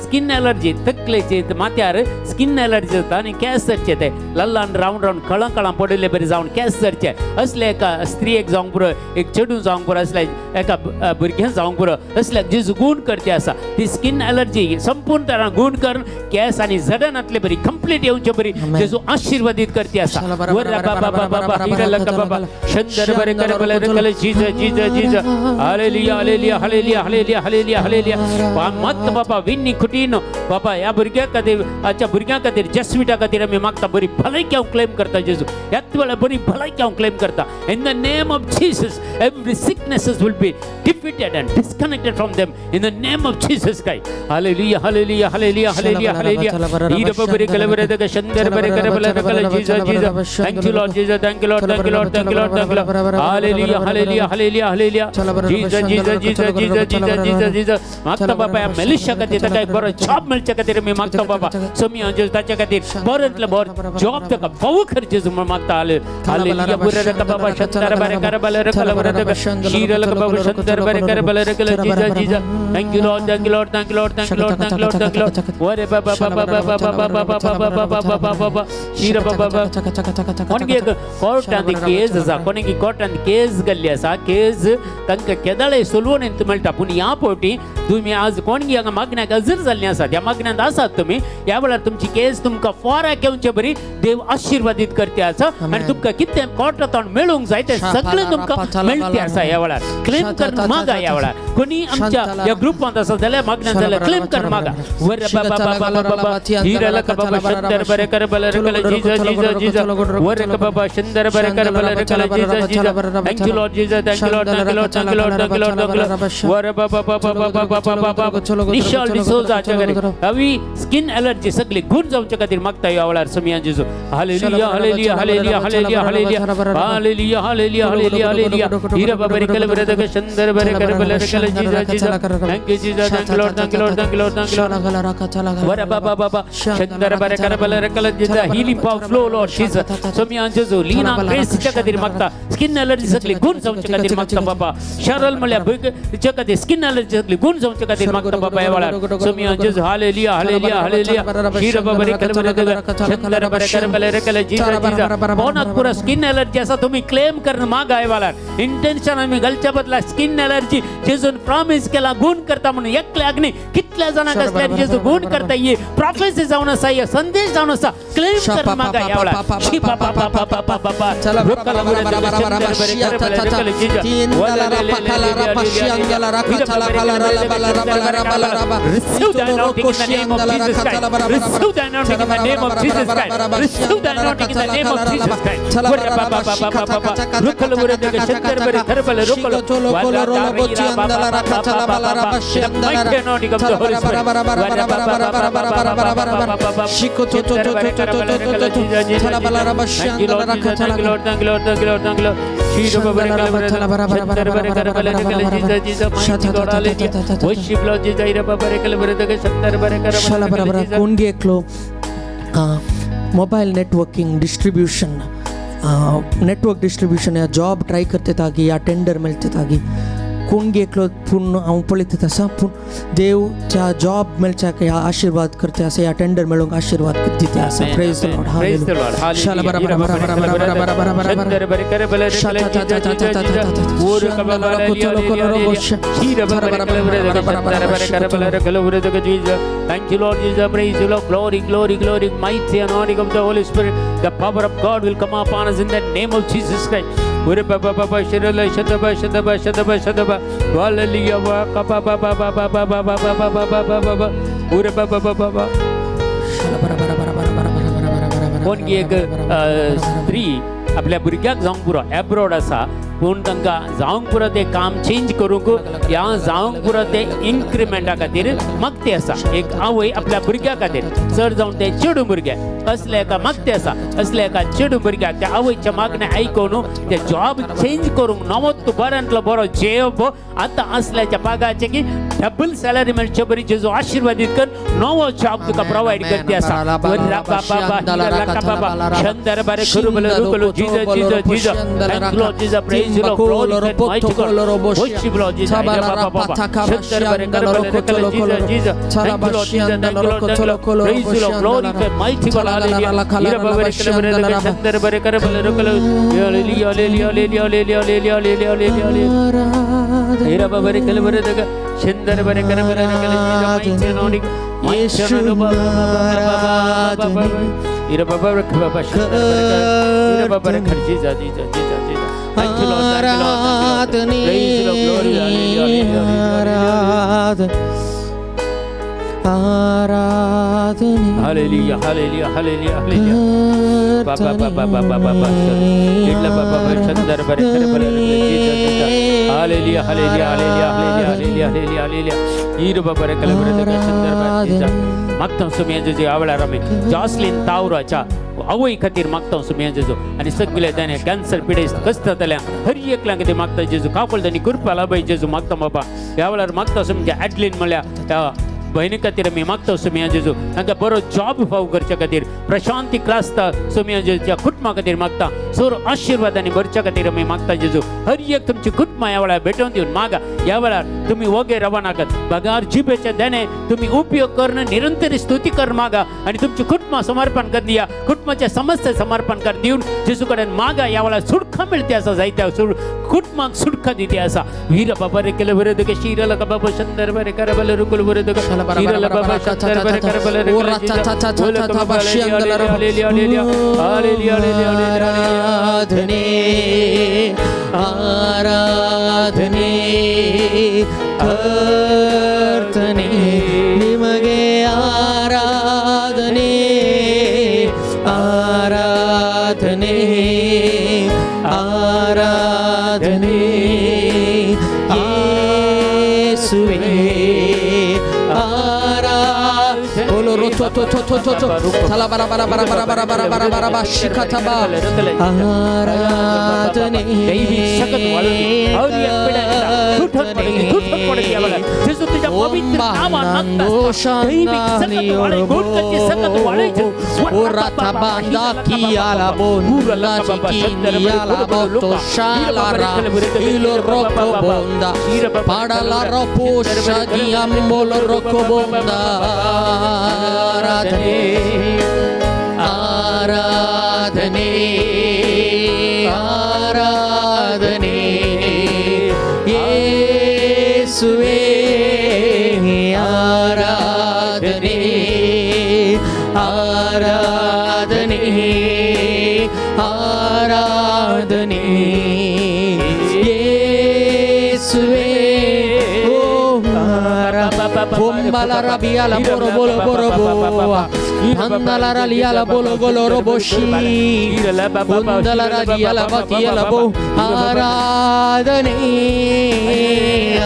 स्किन एलर्जी तकलेची माथ्यार स्किन एलर्जी जाता आनी केंस झरचे ते ल्हान ल्हान रावंड रावंड कळां कळां पडिल्ले बरी जावन केंस झरचे. असले एका स्त्रीयेक जावंक पुरो, एक चेडूं जावंक पुरो, असले एका भुरग्यां जावंक पुरो, असल्याक जेजू गूण करचे आसा. ती स्किन एलर्जी संपूर्ण तरान गूण करून केंस आनी झडनातले बरी कंप्लीट येवचे बरी जेजू आशीर्वादीत करते आसा. वर बाबा बाबा बाबा हिरा लका बाबा शंदर बरे कर बले रे Jesus Jesus Jesus. Hallelujah hallelujah hallelujah hallelujah hallelujah hallelujah. मत बाबा विन्नी खुटीनो बाबा ह्या भुरग्यां खातीर, आजच्या भुरग्यां खातीर, जस्मिटा खातीर आमी मागता बरी भलायकी हांव क्लेम करता जेजू. ह्याच वेळार बरी भलायकी हांव क्लेम करता in the name of Jesus. Every sicknesses will be defeated and disconnected from them in the name of Jesus Christ. Hallelujah, hallelujah, hallelujah, hallelujah, hallelujah. Hira babare kalabare daga shandar bare karabala dakala Jesus, Jesus. Thank you, Lord Jesus. Thank you, Lord. Thank you, Lord. Thank you, Lord. Thank you, Lord. Hallelujah, hallelujah, hallelujah, hallelujah. Jesus, Jesus, Jesus, Jesus, Jesus, Jesus, Jesus. मागता बाबा ह्या मेलिशा खातीर ताका एक बरो job मेळच्या खातीर आमी मागता बाबा. सोमी जेजू ताच्या खातीर बरेंतलो बरो जॉब ताका फावो कर जेजू म्हूण मागता. हालेलुया. बुरे रका बाबा शंदर bare karabala rekala bure daga shira laka baba shandar bare karabala rekala Jesus, Jesus. Thank you, Lord. Thank you, Lord. Thank you, Lord. Thank you, Lord. Thank you, Lord. Thank you, Lord. Vare baba baba baba baba baba baba baba baba baba shira baba baba. कोणकी एक कोर्टांत केस आसा, कोणकी कोर्टांत केस गेल्ली आसा, केस तांकां केदाळे सोलवून मेळटा. पूण ह्या फावटी तुमी आज कोणगी हांगा मागण्याक हजर जाल्लीं आसात, ह्या मागण्यांत आसात तुमी, ह्या वेळार तुमची केस तुमकां फोराक येवचे बरी देव आशिर्वादीत करते आसा आनी तुमकां कितें कोर्टांत मेळूंक जाय तें सगळें तुमकां मेळटे आसा. ह्या वेळार क्लेम कर मागा. ह्या वेळार कोणी आमच्या ह्या ग्रुपांत आसा जाल्यार मागण्यांत जाल्यार क्लेम कर मागा. वर बाबा बाबा बाबा हिरा लका बाबा शंदर बरे कर बले रकल जीजस जीजस जीजस. वर बाबा शंदर बरे कर बले रकल Jesus Jesus. Thank you Lord Jesus. Thank you Lord. Thank you Lord. Thank you Lord. Thank you Lord. Thank you Lord. वर बाबा बाबा बाबा बाबा बाबा निशाल डिसोजाच्या घरी हवी स्किन एलर्जी सगळी गुण जावच्या खातीर मागता ह्या वेळार समियान जेजू. Hallelujah hallelujah hallelujah hallelujah hallelujah hallelujah hallelujah hallelujah hallelujah. Hira बाबा रे कल बरे दग शंदर बरे कर बले रकल Jesus Jesus. Thank you Jesus. Thank you Lord. Thank you Lord. Thank you Lord. Thank you Lord. वर बाबा बाबा शंदर बरे कर बले रकल Jesus. Healing power flow Lord Jesus. समियान जेजू लीना ग्रेसच्या खातीर मागता स्किन एलर्जी सगळी गुण जावच्या खातीर मागता बाबा. शरल म्हणल्यार भुरग्याच्या खातीर स्किन एलर्जी सगळी गुण जावच्या खातीर मागता बाबा ह्या वेळार समियान जेजू. Hallelujah hallelujah hallelujah. हिरा बाबा रे कल बरे दग शंदर बरे कर बले रकल जीजस जीजस. कोणाक पुरा स्किन एलर्जी आसा तुमी क्लेम करून मागा ह्या वेळार. इंटेन्शन आमी घालच्या बदला स्किन एलर्जी जेजून प्रॉमिस केला गुण करता म्हणून एकल्याक न्ही कितल्या जाणांक आसल्यार जेजू गुण करता. ही प्रॉफेसी जावन आसा, हे संदेश जावन आसा, क्लेम करून मागा ह्या वेळार. शी बाबा बाबा बाबा बाबा Receive the anointing in the name of Jesus Christ. Receive the anointing in the name of Jesus Christ. Receive the anointing in the name of Jesus Christ. Mighty anointing of the Holy Spirit. Thank you, Lord Jesus. Thank you, Lord. Thank you, Lord. Thank you, Lord. Thank you, Lord. कोणगी एकलो mobile networking distribution, network distribution या job try करते तागी या tender मेळटे तागी कोणगी एकलो पूण हांव पळयत आसा पूण देव त्या जॉब मेळच्याक ह्या आशिर्वाद करता आसा, ह्या टेंडर मेळोवंक आशिर्वाद दिता आसा. Praise the Lord. Praise the Lord. शाला बरा बरा बरा बरा बरा बरा बरा बरा बरा बरा. Thank you, Lord Jesus. Praise you, Lord. Glory, glory, glory. Mighty anointing of the Holy Spirit. The power of God will come upon us in the name of Jesus Christ. Ure ba ba ba ba shadala shadaba shadaba shadaba shadaba. Hallelujah. Wa ka ba ba ba ba ba ba ba ba ba ba ba ba ba ba. Ure ba ba ba ba ba. शाला बरा बरा बरा बरा बरा बरा बरा बरा बरा बरा. कोण एक स्त्री आपल्या भुरग्याक जावंक पुरो, एब्रोड आसा पूण तांकां जावंक पुरो तें काम चेंज करूंक ह्या जावंक पुरो तें इन्क्रिमेंटा खातीर मागती आसा. एक आवय आपल्या भुरग्या खातीर, चड जावन तें चेडूं भुरगें असल्या एका मागती आसा. असल्या एका चेडूं भुरग्याक त्या आवयच्या मागणें आयकून ते जॉब चेंज करूंक नवो तूं बऱ्यांतलो बरो जेव आतां असल्याच्या पागाचें की डबल सॅलरी मेळचे बरी जेजू आशिर्वादीत कर नवो जॉब तुका प्रोवायड करती आसा. ಆರಾಧನೆ ಆರಾಧನೆ ಆರಾಧನೆ. Hallelujah, hallelujah, hallelujah, hallelujah. Baba baba baba baba. Illa baba baba Chandar bare kare bare Jesus Jesus. Hallelujah, hallelujah, hallelujah, hallelujah, hallelujah, hallelujah, hallelujah. Iru baba bare kare bare Chandar bare Jesus. मागता सुमी जेजू आवळार आमी जॉसलीन तावराच्या आवय खातीर मागता सुमी जेजू आनी सगळे ताणें कॅन्सर पिडेस्त कस्त जातल्या हर एकल्या खातीर मागता जेजू कापल तांणी कृपा लाभय जेजू मागता बाबा. ह्या वेळार मागता सुमी ॲडलीन म्हणल्यार त्या भयणी खातीर आमी मागता सुमी जेजू तांकां बरो जॉब फाव करच्या खातीर प्रशांती क्रास्ता सुमी जेजूच्या कुटुंबा खातीर मागता सोर आशिर्वादांनी भरच्या खातीर आमी मागता जेजू. हर एक तुमची कुटुंबां ह्या वेळार भेटोवन दिवन मागा. ह्या वेळार तुमी वोगे रावनाकात, बगार जिबेच्या देणे तुमी उपयोग करून निरंतर स्तुती कर मागा आनी तुमची कुटुंबां समर्पण कर दिया, कुटुंबाचे समस्या समर्पण कर दिवन जेजू कडेन मागा. ह्या वेळार सुटका मेळती आसा, जायत्या कुटुंबांक सुटका दिती आसा. वीर बाबा रे केले बरे तुगे शिरला का बाबा शंदर बरे कर बले रुकुल बरे तुगे शिरला बाबा शंदर बरे कर बले रुकुल. ಆರಾಧನೆ ಆರಾಧನೆ ಕರ್ತನೆ ನಿಮಗೆ ಆರಾಧನೆ ಆರಾಧನೆ ಆರಾಧನೆ ಯೇಸುವೇ ಆರಾಧನೆ. Olo ro to to to to to to. Tala bara bara bara bara bara bara bara bara bara shikataba. ಆರಾಧನೆ दैवी सकत वाळून हर एक पिढ्याला तुटत पडली, तुटत पडली या वेळार. जेजू तुझ्या पवित्र नावान मागता आसता. दैवीक सकत वाळय, गोडकाची सकत वाळय. Uratabanda kiala bonda chiquini ala boto shalara ilo rocco bonda para la roposha diambolo rocco bonda. ಆರಾಧನೆ ಆರಾಧನೆ ಆರಾಧನೆ ಯೇಸುವೇ ಆರಾಧನೆ ಆರಾಧನೆ ಆರಾಧನೆ ಯೇಸುವೇ. ಓ Bombalara biala boro bolo boro boa. Andalara liala bolo golo roboshi. Bundalara diala batiala bo. ಆರಾಧನೆ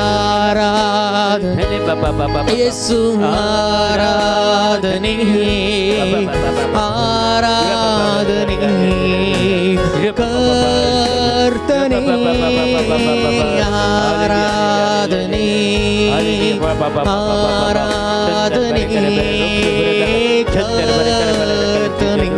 ಆರಾಧನೆ ಯೇಸು ಆರಾಧನೆ ಆರಾಧನೆ ಕರ್ತನೆ ಆರಾಧನೆ ಆರಾಧನೆ ಕರ್ತನೆ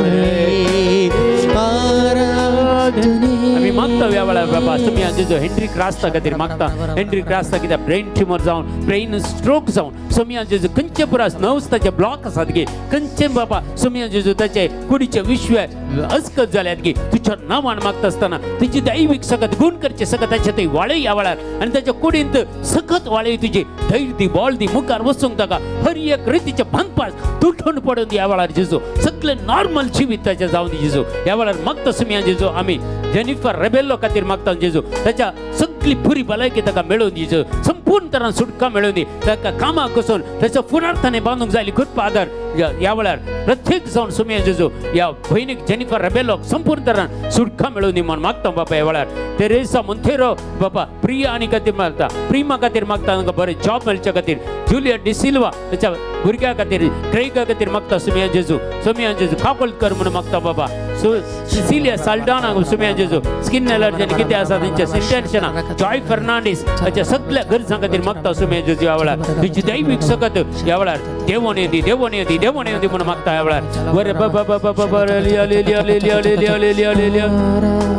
ಆರಾಧನೆ. आम्ही मागतो मागता ह्या वेळार बाबा सुमया जेजू हेनरी क्रास्ता खातीर मागता. हेनरी क्रास्ता कित्याक ब्रेन ट्युमर जावन ब्रेन स्ट्रोक जावन सुमया जेजू खंयचे पुरास नर्व्स ताचे ब्लॉक आसात गे खंयचे बाबा सुमया जेजू ताचे कुडीचे विश्व अस्कत जाल्यात गे तुज्या नांवान मागता आसतना तुजी दैवीक सकत गुण करचे सकत ताचे थंय वाळय ह्या वेळार आनी ताच्या कुडींत सकत वाळय तुजी धैर्य दी बळ दी मुखार वचूंक ताका हर एक रितीचे बांदपास तुटून पडून ह्या वेळार जेजू सगळे नॉर्मल जिवीत ताचें जावन दी जेजू. ह्या वेळार मागता सुमया जेजू आमी जेनिफर रेबेल्लो खातीर मागता जेजू ताच्या सगळी पुरी भलायकी ताका मेळोवन दी जेजू संपूर्ण तरान सुटका मेळोवन दी ताका कामाक वचून ताच्या फुडार बांदूंक जाय कृपा आदार ह्या वेळार प्रत्येक जावन सुमया जेजू ह्या भयणीक जेनिफर रेबेलोक संपूर्ण तरान सुटका मेळोवन दी म्हूण मागता बाबा. ह्या वेळार तेरेसा मोंतेरो बाबा प्रिया आनी खातीर मागता प्रिमा खातीर मागता तांकां बरें जॉब मेळच्या खातीर. जुलियट डिसिल्वा ताच्या भुरग्या खातीर क्रेगा खातीर मागता सुमया जेजू सुमया जेजू काकोल कर म्हणून मागता बाबा. सिसिलिया साल्डाना सुमया जेजू स्किन एलर्जी आनी कितें आसा तेंच्या इंटेन्शनां. जॉय फर्नांडीस ताच्या सगळ्या गरजां खातीर मागता सुमया जेजू. ह्या वेळार तुजी दैवीक सकत ह्या वेळार देवोन येवं दी देवोन येवं दी देवोन येवं दी म्हणून मागता ह्या वेळार. बरें बाबा बाबा बाबा hallelujah hallelujah hallelujah hallelujah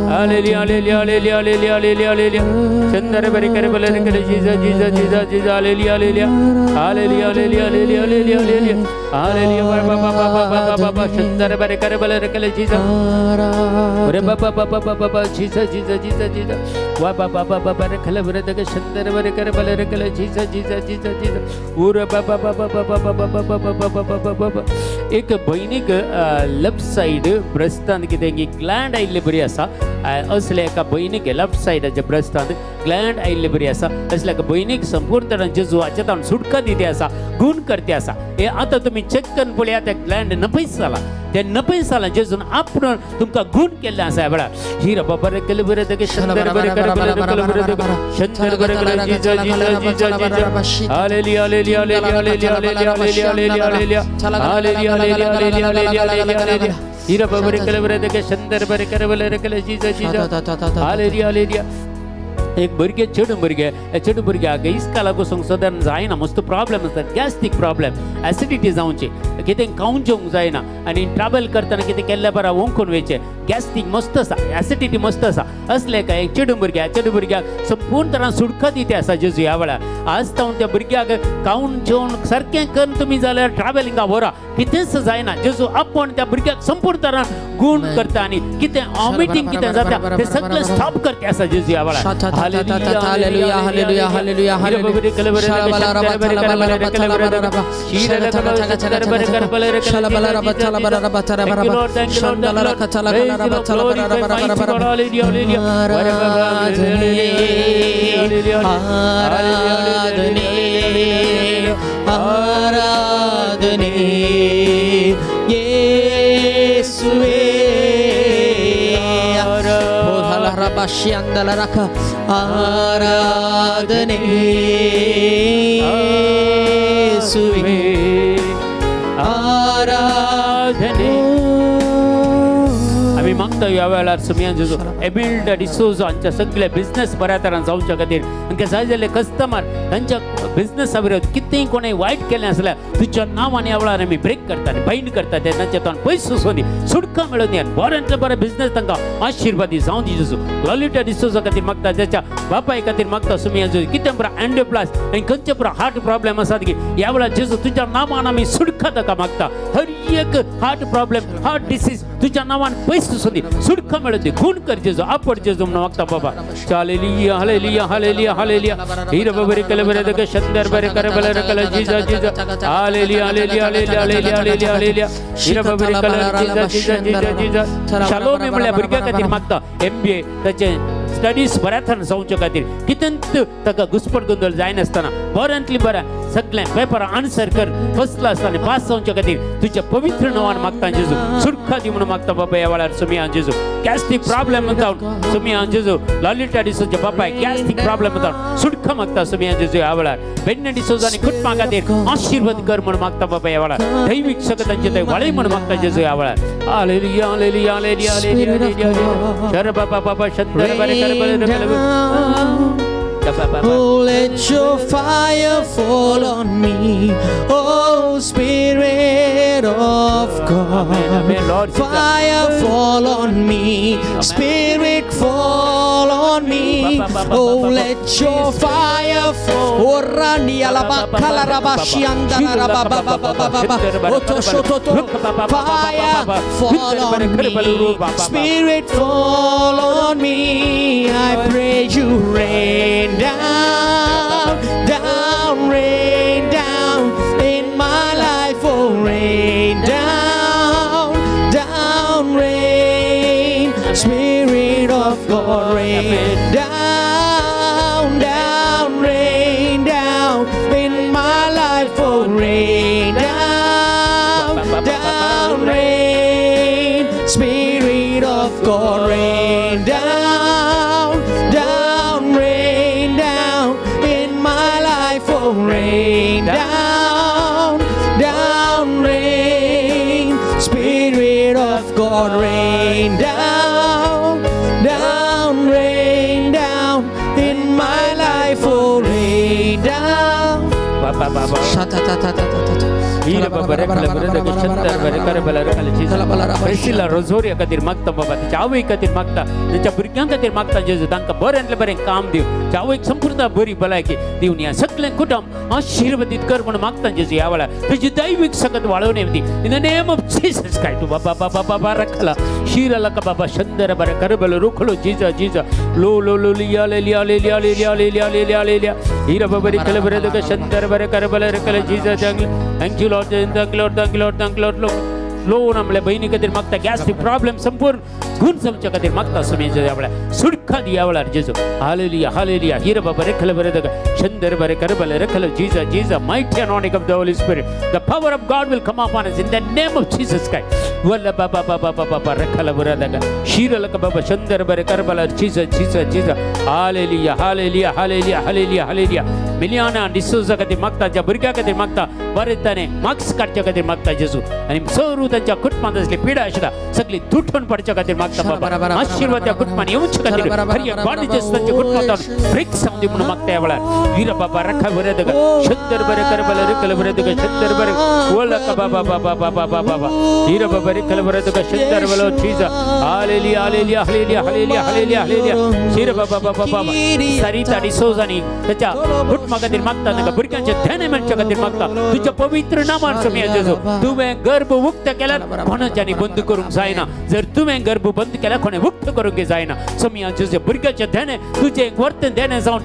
hallelujah hallelujah hallelujah hallelujah hallelujah hallelujah Chander बरे करे बले करे जीजा जीजा जीजा जीजा hallelujah hallelujah hallelujah hallelujah hallelujah hallelujah hallelujah hallelujah बाबा बाबा बाबा बाबा चंदर बरे करे बले करे जीजा अरे बाबा बाबा बाबा बाबा जीजा जीजा जीजा जीजा वा बाबा बाबा बरे खले बरे दगे चंदर बरे करे बले करे जीजा जीजा जीजा जीजा उरे बाबा बाबा बाबा बाबा बाबा बाबा बाबा बाबा. एक भयणीक लेफ्ट सायड ब्रेस्टान कितें की ग्लँड आयिल्ली बरी आसा असल्या एका भयणीक लेफ्ट सायडाच्या ब्रेस्टान ग्लँड आयिल्ली बरी आसा असल्या एका भयणीक संपूर्ण तरान जेजू हाच्या तावन सुटका दिती आसा गुण करते आसा. हे आतां तुमी चॅक करून पळया ते ग्लँड नपयस जाला ते नपयस जाला जेजून आपण तुमकां गुण केल्लें आसा ह्या वेळार. हिरा बाबा रे केले बरें दगे शंदर बरे करे बरे केले बरे दगे शंदर बरे केले जीजा जीजा जीजा जीजा hallelujah hallelujah hallelujah hallelujah hallelujah hallelujah hallelujah hallelujah hallelujah hallelujah hallelujah hallelujah हिरा बाबा रे केले बरे दगे शंदर बरे करे बरे केले जीजा जीजा हालेलुया हालेलुया. एक भुरगें चेडूं भुरगें ह्या चेडूं भुरग्याक इस्कालाक वचूंक सदां जायना मस्त प्रॉब्लेम आसता गॅस्ट्रीक प्रॉब्लेम एसिडिटी जावची कितें खावन जेवंक जायना आनी ट्रॅवल करतना कितें केल्ल्या बरा ओंकून वयचें गॅस्ट्रीक मस्त आसा एसिडिटी मस्त आसा असलें काय एक चेडूं भुरग्याक चेडूं भुरग्याक संपूर्ण तरान सुटका दिती आसा जेजू ह्या वेळार. आज तावन त्या भुरग्याक खावन जेवण सारकें करून तुमी जाल्यार ट्रॅवलिंगा व्हरा कितेंच जायना जेजू आपूण त्या भुरग्याक संपूर्ण तरान गुण करता आनी कितें वॉमिटींग कितें जाता तें सगळें स्टॉप करता आसा जेजू ह्या वेळार. Hallelujah hallelujah hallelujah आराधने आराधने येसुवे आराधने येसुवे आराधने. आमी मागता ह्या वेळार सुमयान जेजू एबिल्ड डिसोजा हांच्या सगळे बिझनेस बऱ्या तरान जावच्या खातीर हांकां जाय जाल्ले कस्टमर तांच्या बिझनेसा विरोध कितेंय कोणें वायट केलें आसल्यार तुज्या नांवान ह्या वेळार आमी ब्रेक करता आनी बायंड करता ते तांच्या तोंड पयस वचूं दी सुटका मेळूं दी आनी बऱ्यांतले बरे बिझनेस तांकां आशिर्वादी जावं दी जेजू. लॉलिटा डिसोजा खातीर मागता त्याच्या बापाय खातीर मागता सुमयान जेजू कितें पुरो एन्डोप्लास आनी खंयचे पुरो हार्ट प्रॉब्लेम आसात की ह्या वेळार जेजू तुज्या नांवान आमी सुटका ताका मागता. हर एक हार्ट प्रॉब्लेम हार्ट डिसीज तुज्या नांवान पयस वचूं दी सुटका मेळूं दी गुण कर जेजू आपड जेजू म्हणून मागता बाबा. Hallelujah hallelujah hallelujah hallelujah हिर बरे कले बरे दगे शंदर बरे करे बले कले जीजा जीजा hallelujah hallelujah hallelujah hallelujah hallelujah hallelujah हिर बरे कले जीजा जीजा जीजा जीजा. शालोमी म्हणल्यार भुरग्या खातीर मागता एमबीए ताचें स्टडीज बऱ्या तरान जावचे खातीर कितेंच ताका घुसपट गोंदळ जायनासतना बऱ्यांतली बरें सगळें पेपर आन्सर कर फर्स्ट क्लास आनी पास जावचे खातीर तुज्या पवित्र नांवान मागता जेजू सुटका दी म्हणून मागता बाबा. ह्या वेळार सुमया जेजू गॅस्ट्रीक प्रॉब्लेम जावन सुमया जेजू लॉलिटा डिसोजा बापाय गॅस्ट्रीक प्रॉब्लेम जावन सुटका मागता सुमया जेजू. ह्या वेळार बेन्ने डिसोजा आनी कुटुंबा खातीर आशिर्वाद कर म्हणून मागता बाबा. ह्या वेळार दैवीक सकतांचे थंय वाळय म्हणून मागता जेजू. ह्या वेळार hallelujah hallelujah hallelujah hallelujah hallelujah sir बाबा बाबा शंकर बरे कर बरे कर. त्या Oh, let your fire fall on me. Oh, Spirit of God. Amen, amen, Lord Jesus. Fire fall on me. Spirit fall on me. Oh, let your fire fall. Oh, Rani alaba kalaraba shiandala raba ba ba ba ba ba ba. Oto shototo. Fire fall on me. Spirit fall on me. I pray you rain down, down, rain down in my life. Oh, rain down, down, rain. Spirit of God, rain down, down, rain down in my life. Oh, rain down, down, rain. Spirit of God, rain down, down, rain down in my life. Oh, rain down, down, rain. Spirit of God, rain down, down, rain down in my life. Oh, rain down. Priscilla Rosario खातीर मागता बाबा, तिच्या आवय खातीर मागता, तांच्या भुरग्यां खातीर मागता जेजू, तांकां बऱ्यांतलें बरें काम दिव, तिच्या आवयक संपूर्ण बरी भलायकी दिवन ह्या सगळें कुटुंब आशिर्वादीत कर म्हणून मागता जेजू. ह्या वेळार तुजी दैवीक सकत वाळोवन येवं दी in the name of Jesus Christ. बाबा बाबा बाबा रखला शिरला का बाबा शंदर बरं करबल रुखलो जिजा जिजा लो लो लो लिया ले लिया ले लिया ले लिया ले लिया ले लिया ले लिया हिरा बाबा रिकल बरं दग शंदर बरं करबल रखल जिजा. Thank you Lord, thank you Lord, thank you Lord, thank you Lord. Loan आपल्या बहिणी खातीर मागता, गॅस्ट्रिक प्रॉब्लेम संपूर्ण गुण समच्या खातीर मागता स्वामी जेजू, आपल्या सुटका दी ह्या वेळार जेजू. Hallelujah hallelujah. हिरा बाबा रेखल बरें दग शंदर बरें करबल रखल जिजा जिजा. Mighty anointing of the Holy Spirit, the power of God will come upon us in the name of Jesus Christ. वल्ल बाबा बाबा बाबा रखल बरं दग शिरल बाबा शंदर बरें करबल जिजा जिजा जिजा. Hallelujah hallelujah hallelujah hallelujah hallelujah. Miliana D'Souza खातीर मागता, ज्या भुरग्या खातीर मागता, बरें ताणें मार्क्स काडच्या खातीर मागता जेजू, आनी सर्व तांच्या कुटुंबांत आसली पिडा आशिल्ला सगळी तुटून पडच्या खातीर मागता बाबा. आशिर्वाद त्या कुटुंबान येवचे खातीर हर एक बॉन्डेजेस तांच्या कुटुंबांत ब्रेक जावं दी म्हणून मागता ह्या वेळार. वीर बाबा रखा बरें दग शंदर बरें करबल रिकल बरें दग शंदर बरें ओलक बाबा बाबा बाबा बाबा बाबा वीर बाबा रिकल बरें दग शंदर बलो जीजा. Hallelujah hallelujah hallelujah hallelujah hallelujah hallelujah. शिर बाबा बाबा बाबा सरिता डिसोजा आनी ताच्या कुटुंबा खातीर मागता, तांकां भुरग्यांचे ध्यान मेळच्या खातीर मागता तुज्या पवित्र नामान स्वामी जेजू. तुवें गर्भ उक्त केल्यार कोणाच्यानी बंद करूंक जायना, जर तुवें गर्भ बंद केल्यार कोणें उक्त करूंक जायना स्वामी जेजू. भुरग्याचे ध्यान तुजें वर्तन ध्यान जावन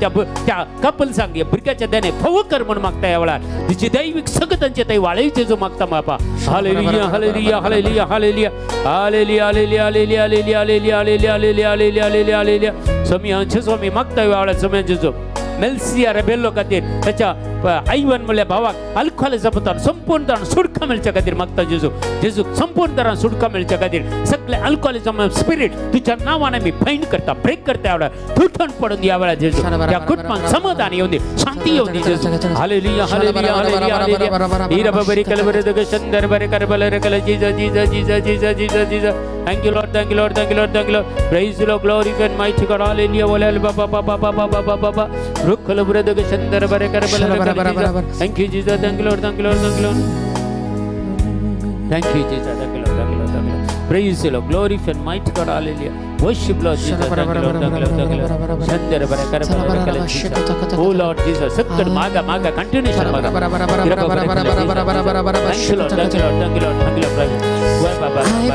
त्या कपल्सांक भुरग्याच्या ध्यान फव कर म्हणून मागता ह्या वेळार. तुजी दैवीक सगतांचे थंय वाळय जेजू मागता बापा. Hallelujah hallelujah hallelujah hallelujah hallelujah hallelujah hallelujah hallelujah hallelujah hallelujah hallelujah hallelujah hallelujah. Swami Swami मागता ह्या वेळार स्वामी जेजू. मेल्सिया रेबेल्लो खातीर ताच्या आयवन म्हणल्या भावाक अल्कोहोलिझमांतल्यान संपूर्ण तरान सुटका मेळच्या खातीर मागता जेजू. जेजूक संपूर्ण तरान सुटका मेळच्या खातीर सगळे अल्कोहोलिझम स्पिरीट तुज्या नांवान आमी बायंड करता, ब्रेक करता ह्या वेळार, तुटून पडून ह्या वेळार जेजू. त्या कुटुंबान समाधान येवन दी, शांती येवन दी जेजू. Hallelujah hallelujah hallelujah hallelujah. हिरा बाबा रिकल बरे दग शंदर बरे करबल रकल जिजा जिजा जिजा जिजा जिजा जिजा. Thank you Lord, thank you Lord, thank you Lord, thank you Lord. Praise the Lord, glory and mighty God. Hallelujah. वलाल बाबा बाबा बाबा बाबा बाबा रुखल बरे दग शंदर बरे करबल रकल जिजा. Thank you Jesus, thank you Lord, thank you Lord, thank you Lord. Thank you Jesus, thank you Lord, thank you Lord, thank you Lord. Praise the Lord, glory and mighty God. Hallelujah. Worship Lord Jesus, thank you Lord, thank you Lord, thank you Lord. Chandra bare karabal rakal Jesus. Oh Lord Jesus, sakkat maga maga continuation maga. Thank you Lord, thank you Lord, thank you Lord, thank you Lord. I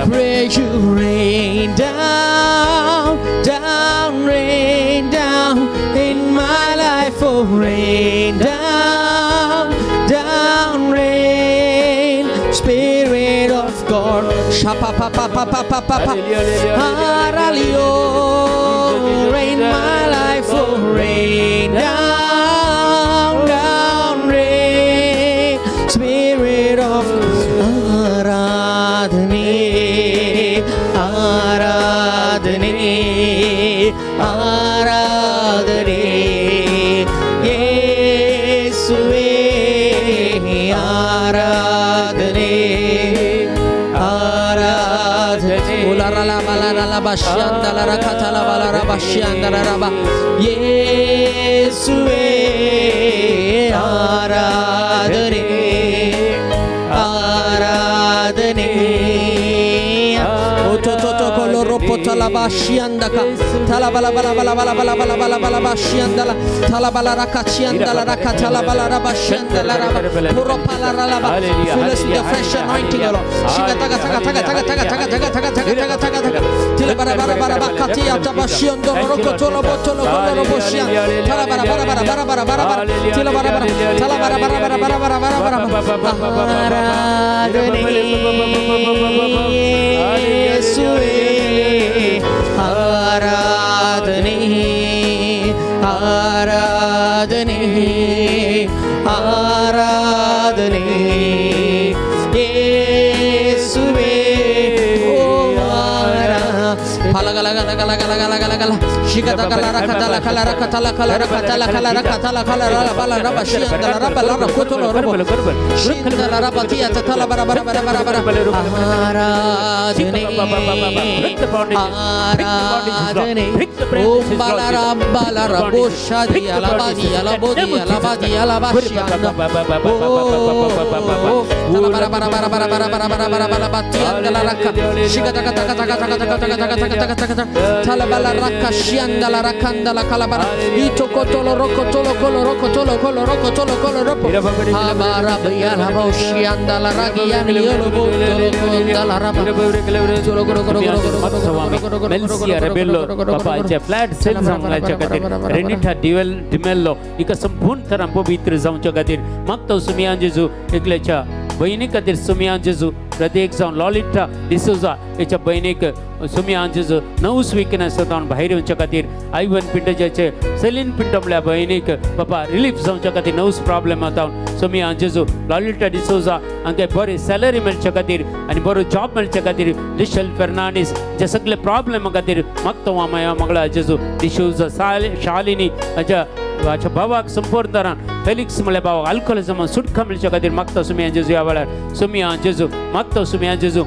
pray you rain down, down, rain down in my life. Oh, rain down, down, rain. Spirit of God. Shapa pa pa pa pa pa pa pa. Haralio, rain my life. Oh, rain down, down, rain. Spirit of आराधने आराधने आराधने येसुवे आराधने आराधने. उलाराला बालाराला बाशियांदाला रखाताला बालारा बाशियांदाला राबा येसुवे. ba shiandaka talabala bala bala bala bala bala bala bala ba shiandala talabala rakachiandala rakatalabala raba shiandala raba puropala ralaba. Fill us with the fresh anointing, O Lord. Shiga taga taga taga taga taga taga taga taga taga taga taga taga tilabara bara bara bakatia tabashiando rokotolo botolo koloro boshian talabara bara bara bara bara bara bara tilabara bara talabara bara bara bara bara bara bara. आराधने येशुवे आराधने आराधने आराधने येशुवे O Ara Palagala gala gala gala gala gala gala shigata gala rakatala kala rakatala kala rakatala kala rakatala kala rala raba shiandala raba lara kotolo robo shindala raba tia tatala bara bara bara bara bara. Aradhane aradhane om balara balara boshadi alabadi alabodi alabadi alabashianda oh bara bara bara bara bara bara bara bara bara batiandala raka shigata kata kata kata kata kata kata kata kata kata kata talabala raka shiandala rakandala kalabara itokotolo rokotolo kolo rokotolo kolo rokotolo kolo ropo abara biala boshiandala ragiani yolobo tolo kondala raba tolo kolo kolo kolo kolo. मेल्सिया Rebello बाबाच्या flat sale जावंच्या खातीर रेनिटा डिवेल डिमेल्लो हिका संपूर्ण तरान पवित्र जावच्या खातीर मागता सुमियान जेजू. एकल्याच्या भयणी खातीर सुमियान जेजू, प्रत्येक जावन लॉलिटा डिसोजा हेच्या भयणीक सुमियान जेजू नवस विकनेस जावन भायर येवच्या खातीर, आयवन पिंटोजाचे सेलीन पिंटो म्हळ्यार भयणीक बाबा रिलीफ जावच्या खातीर नवस प्रॉब्लेम जावन सुमियान जेजू. लॉलिटा डिसोजा हांकां बरी सॅलरी मेळच्या खातीर आनी बरो जॉब मेळच्या खातीर, लिशल फेर्नांडीस जे सगळे प्रॉब्लेम खातीर मागता माया मंगळा जेजू. डिशोजा शालिनी हाच्या हाच्या भावाक संपूर्ण तरान फेलिक्स म्हळ्यार भावाक अल्कोहोलिजमान सुटका मेळच्या खातीर मागता सुमियान जेजू. ह्या वेळार सुमियान जेजू मागता सुमियान जेजू.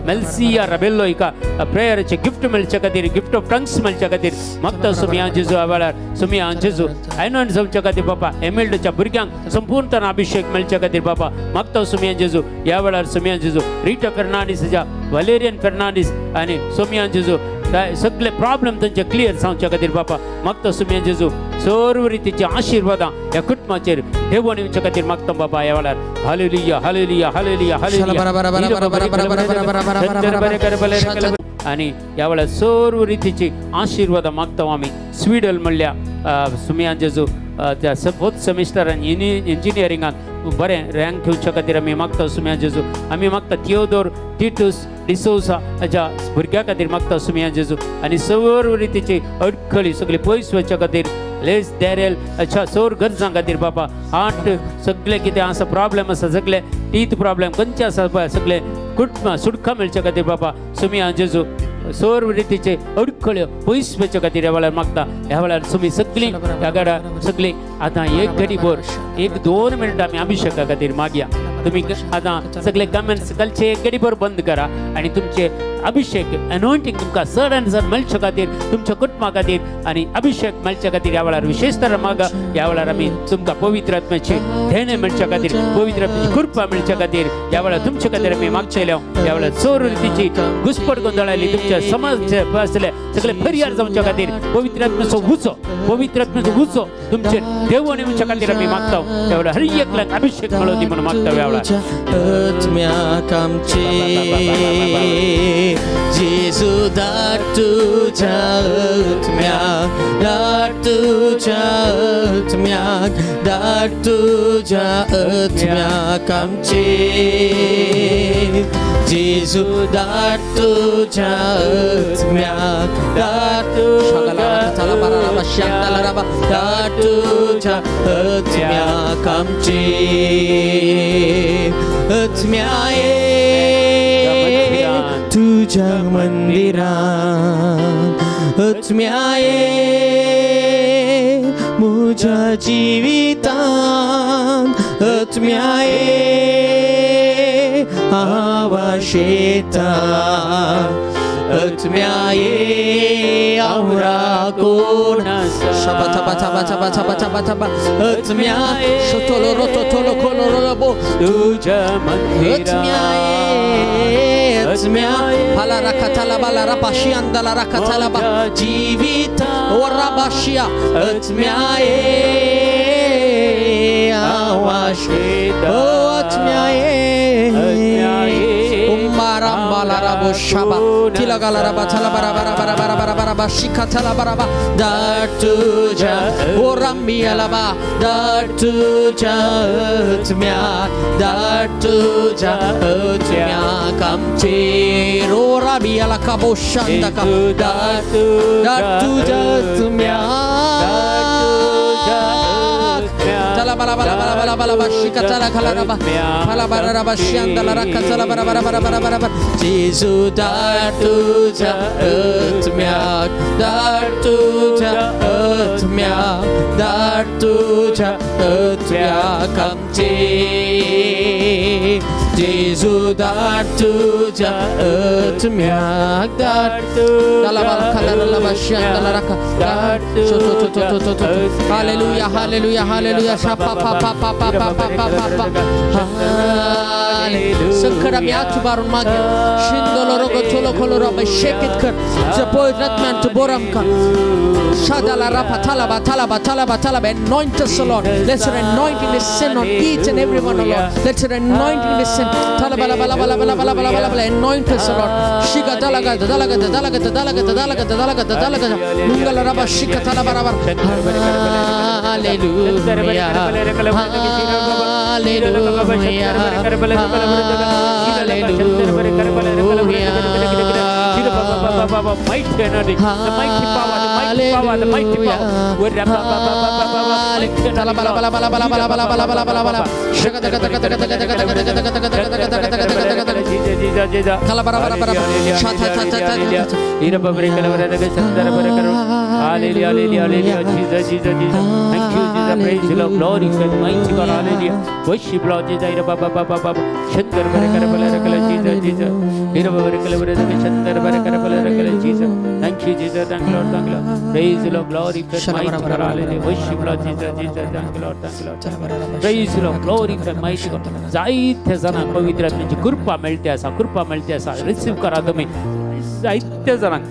मेल्सिया रबेल्लो हिका प्रेयराचे गिफ्ट मेळच्या खातीर, गिफ्ट ऑफ टंग्स मेळच्या खातीर मागता सुमियान जेजू. ह्या वेळार सुमियान जेजू. आयनॉन जावच्या खातीर बाबा एमेल्डच्या भुरग्यांक संपूर्ण तरान अभिशेक मेळच्या खातीर बाबा मागता सुमियान जेजू. ह्या वेळार सुमियान जेजू. रिटा फेर्नांडीस हाच्या वलेरियन फेर्नांडीस आनी सुमियान जेजू सगळे प्रॉब्लेम तांचे क्लियर जावच्या खातीर बाबा मागता सुमियान जेजू. सर्व रितीचे आशीर्वादां ह्या कुटुंबाचेर देवण येवच्या खातीर मागता बाबा ह्या वेळार. Hallelujah hallelujah hallelujah hallelujah. आनी ह्या वेळार सर्व रितीची आशीर्वादां मागता आमी. स्वीडल म्हणल्या सुमियान जेजू त्या फोर्थ सेमिस्टरान इंजिनियरिंगान बरें रँक घेवच्या खातीर आमी मागता सुमियान जेजू. आमी मागता थियोदोर टिटूस डिसोसा हाच्या भुरग्या खातीर मागता सुमियान जेजू. आनी सर्व रितीची अडखळी सगळी पयस वचच्या खातीर लेस डॅरेल अच्छा सोर गरजां खातीर बाबा हार्ट सगळे कितें आसा प्रॉब्लेम आसा सगळे टीथ प्रॉब्लेम खंयचे आसा पळय सगळे कुटुंबां सुटका मेळच्या खातीर बाबा सुमियान जेजू. सर्व रितीचे अडखळ्यो पयस वचच्या खातीर ह्या वेळार मागता. ह्या वेळार सुमी सगळीं ह्या गडा सगळीं आतां एक घडी भर 1-2 मिनटां आमी अभिशेका खातीर मागया. तुमी आतां सगळे कमेंट्स घालचे एक घडी भर बंद करा आनी तुमचे अभिशेक अनॉयंटींग तुमकां सड आनी सड मेळच्या खातीर तुमच्या कुटुंबा खातीर आनी अभिशेक मेळच्या खातीर ह्या वेळार विशेश तर मागा. ह्या वेळार आमी तुमकां पवित्र आत्म्याचे देणें मेळच्या खातीर, पवित्र आत्म्याची कृपा मेळच्या खातीर ह्या वेळार तुमच्या खातीर आमी मागचेले. ह्या वेळार चोर रितीची घुसपट गोंदळायली तुमच्या समाज आसले सगळे परिहार जावच्या खातीर पवित्र आत्म्याचो उजो, पवित्र आत्म्याचो उजो तुमचे देवण येवच्या खातीर आमी मागता. ह्या वेळार हर एकल्याक अभिशेक मेळोवं दी म्हणून मागता. ह्या वेळार आत्म्याक आमचे जेजू धाड तुज्या आत्म्याक, धाड तुज्या आत्म्याक, धाड तुज्या आत्म्याक आमचे जेजू धाड तुज्या आत्म्याक, धाड तुज्या धाड तुज्या आत्म्याक आमचे आत्म्या ये तुझ्या मंदिरात, आत्म्या ये म्हज्या जिवितांत, आत्म्या ये आवाज येता, आत्म्या ये हांव राखून Shaba taba taba taba taba taba taba आत्म्या शोटोलो रोटोटोलो कोलो रोबो तुझ्या आत्म्या मंदिरात ये आत्म्या जिविता आत्म्याये आत्म्याये Jesu तुझ्या आत्म्याक, दाट तुझ्या आत्म्याक, दाट तुझ्या आत्म्याक आमचे. जेजू दाट तुझ्या आत्म्याक, दाट. Hallelujah, hallelujah, hallelujah. Pa pa pa pa pa pa pa pa pa. सगळं आमी हात उबारून मागया. शिंदोलो रोगो चोलो खोलो रोबे शेकीत कर जपोय रत्मान tu boramka. Shadala rapa talaba talaba talaba talaba. Anoint us, O Lord. Let your anointing descend on each and every one, O Lord. Let your anointing descend. Talaba laba laba laba laba laba laba laba. Anoint us, O Lord. Shika dalaga dalaga dalaga dalaga dalaga dalaga dalaga. Mungala raba shika talaba raba. Hallelujah. Hallelujah. Hallelujah. Mighty anointing, the mighty power, the mighty power, the mighty power. Thank you, Jesus. Praise the Lord. Glory to the mighty God. Hallelujah. Worship Lord Jesus. Jesus, Jesus. Jesus. Thank you, Jesus. Thank you, Lord. Thank you, Lord. Praise the Lord. Glory to the mighty God. Hallelujah. Worship Lord Jesus. Jesus. Thank you, Lord. Thank you, Lord. Praise the Lord. Glory to the mighty God. जायते जाणांक पवित्र आत्म्याची कृपा मेळते आसा, कृपा मेळते आसा. Receive करा तुमी. जायते जाणांक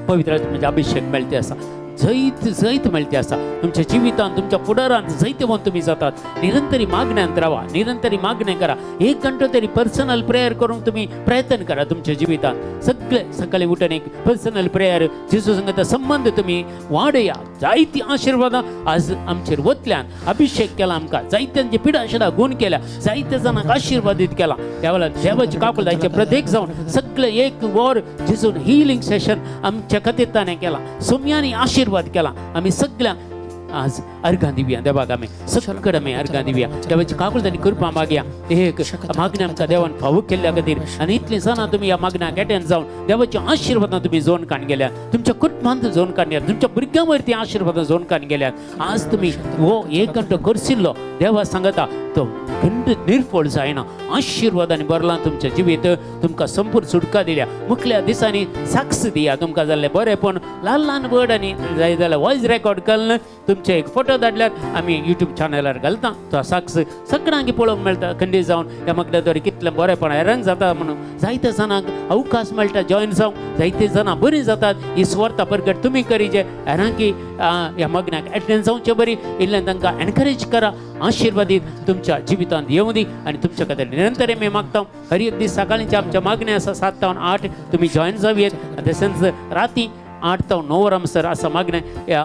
पवित्र आत्म्याचे अभिषेक मेळते आसा, जैत जैत मेळते आसा तुमच्या जिवितांत, तुमच्या फुडारांत जैतवंत तुमी जातात. निरंतरी मागण्यांत रावा, निरंतरी मागणें करा. एक घंटो तरी पर्सनल प्रेयर करूंक तुमी प्रयत्न करा. तुमच्या जिवितांत सगळे सकाळी उठून एक पर्सनल प्रेयर, जेजू संगता संबंध तुमी वाडया. जायती आशिर्वादां आज आमचेर वतल्यान अभिषेक केला आमकां. जायत्यांची पिडाशिडां गुण केल्या, जायत्या जाणांक आशिर्वादीत केला. त्या वेळार देवाची काकुळटायचे प्रत्येक जावन सगळे एक वर जेजून हिलिंग सेशन आमच्या खातीर ताणें केला, सोम्यांनी आशिर्वाद केला. आमी सगळ्यांक आज अर्घां दिवया देवाक. आमी सगळे आमी अर्घां दिवया, देवाची काकुळट आनी कृपा मागया. एक मागण्या आमकां देवान फावो केल्ल्या खातीर आनी इतलीं जाणां तुमी ह्या मागण्याक एटेंड जावन देवाच्या आशिर्वादां तुमी जोन काण गेल्यात, तुमच्या कुटुंबांत जोन काण गेल्यात, तुमच्या भुरग्यां वयर ती आशिर्वादां जोन काण गेल्यात. आज तुमी हो एक घंटो करशिल्लो देवा सांगता तो खंड निर्फळ जायना. आशिर्वादांनी भरलां तुमचें जिवीत. तुमकां संपूर्ण सुटका दिल्या. मुखल्या दिसांनी साक्ष दिया तुमकां जाल्लें बरेंपण. ल्हान ल्हान वर्ड आनी जाय जाल्यार वॉयस रेकॉर्ड करून तुमचे एक फोटो धाडल्यार आमी युट्यूब चॅनलार घालता. तो साक्ष सगळ्यांक पळोवंक मेळटा. खंडीत जावन ह्या मागण्या कितलें बरेंपण हैराण जाता म्हणून जायते जाणांक अवकाश मेळटा जॉयन जावंक, जायते जाणां बरीं जातात. ही सुवार्ता परगट तुमी करीचे हेरांकी ह्या मागण्याक एटेंड जावचे बरी इल्ल्यान तांकां एनकरेज करा. आशिर्वादीत तुमच्या जिवितांत येवं दी आनी तुमच्या खातीर निरंतर आमी मागता. हर एक दीस सकाळींचे आमच्या मागणें आसा, 7 ते 8 तुमी जॉयन जावयेत. तशेंच राती 8 ते 9 वरां म्हणसर आसा मागणें ह्या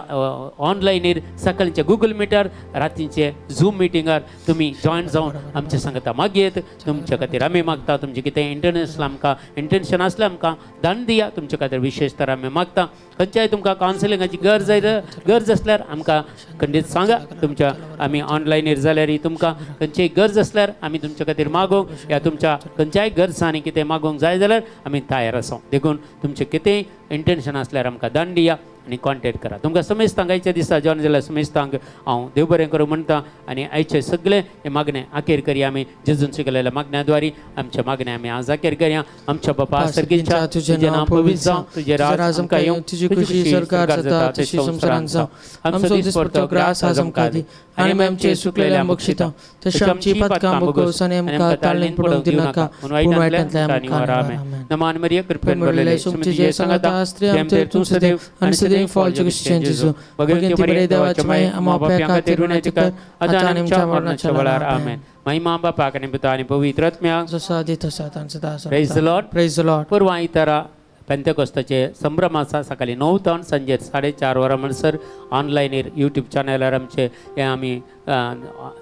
ऑनलायनीर. सकाळींचे गुगल मिटार, रातींचे झूम मिटिंगार तुमी जॉयन जावन आमच्या सांगता मागयेत. तुमच्या खातीर आमी मागता. तुमचें कितें इंटरनॅशनल आमकां इंटेन्शन आसलें, आमकां दान दिया. तुमच्या खातीर विशेश तर आमी मागता. खंयच्याय तुमकां कावन्सिलिंगाची गरज आसल्यार आमकां खंडीत सांगा. तुमच्या आमी ऑनलायनीर जाल्यार तुमकां खंयचीय गरज आसल्यार आमी तुमच्या खातीर मागोवंक या तुमच्या खंयच्याय गरजांनी कितें मागोवंक जाय जाल्यार आमी तयार आसा. देखून तुमचें कितेंय इंटेन्शन आसल्यार आमकां दान दिया. आनी कॉन्टेक्ट करा. तुमकां समेस्तांक आयच्या दिसा जॉयन जाल्यार समेस्तांक हांव देव बरें करूं म्हणटा आनी आयचे सगळे हे मागणें आखेर करया आमी जेजून शिकलेल्या मागण्या द्वारी. आमच्या मागण्या आमी आज आखेर करया. आमच्या बापा सर्गीच्या, तुजें नांव पवित्र जावं, तुजें राज आमकां येवं, तुजी खुशी स्वर्गार जाता तशी संवसारांत जावं. आमचो दिसपडतो ग्रास आज आमकां दी आनी आमचे चुकलेले बक्षिता तशी आमची पातकां भोगोस आनी आमकां ताळणेंत पडोवंक दिनाका, पूण वायटांतल्यान आमकां निवार. आमेन. नमान मरिया, कृपेन भरलेले, तुमची सांगाता, स्त्री आमचेर तूं सदैव आनी सदैव फॉल क्रिश्चियन जेजू. भगवंती मरिया, देवाची माय, आम्हा पाप्यां खातीर विनंती कर, आता आनी आमच्या मरणाच्या वेळार. आमेन. महिमा बापाक आनी पुता आनी पवित्र आत्म्याक, जसो आदी तसो आतां आनी सदां. Praise the Lord. Praise the Lord. पूर्व आयतारा पेंतेकोस्ताचे संभ्रम आसा. सकाळी 9 तावन सांजे 4:30 वरां म्हणसर ऑनलायनीर यूट्यूब चॅनलार आमचे हे आमी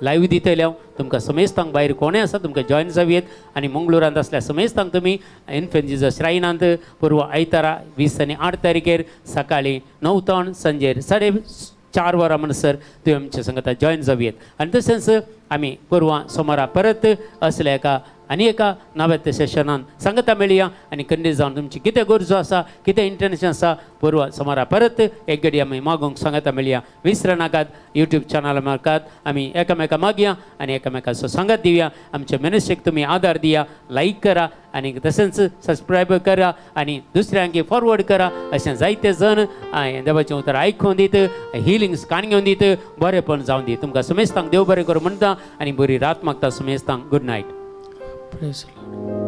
लायव्ह दितले. हांव तुमकां समेस्तांक, भायर कोणें आसा तुमकां जॉयन जावयेत आनी मंगळुरांत आसल्या समेस्तांक तुमी इन्फंट जिजस श्रायनांत पूर्व आयतारा 20 आनी 8 तारखेर सकाळी 9 तावन सांजेर 4:30 वरां म्हणसर तुवें आमच्या संगता जॉयन जावयेत. आनी तशेंच आमी पूर्वा सोमारा परत असल्या एका आनी एका नव्या सेशनान सांगता मेळया. आनी खंडीत जावन तुमची कितें गरजो आसा, कितें इंटेन्शन आसा, पूर्व सोमारा परत एक घडी आमी मागूंक सांगता मेळया. विसर नाकात, यूट्यूब चॅनल मारकात. आमी एकामेका मागया आनी एकामेकाचो सांगात दिवया. आमच्या मिनिस्ट्रीक तुमी आदार दिया, लायक करा आनी तशेंच सबस्क्रायब करा आनी दुसऱ्यांक फॉरवर्ड करा. अशें जायते जण देवाचें उतर आयकून दीत, हिलिंग्स काणी घेवन दीत, बरेंपण जावन दी. तुमकां समेस्तांक देव बरें करूं म्हणटा आनी बरी रात मागता समेस्तांक. Good night. Praise the Lord.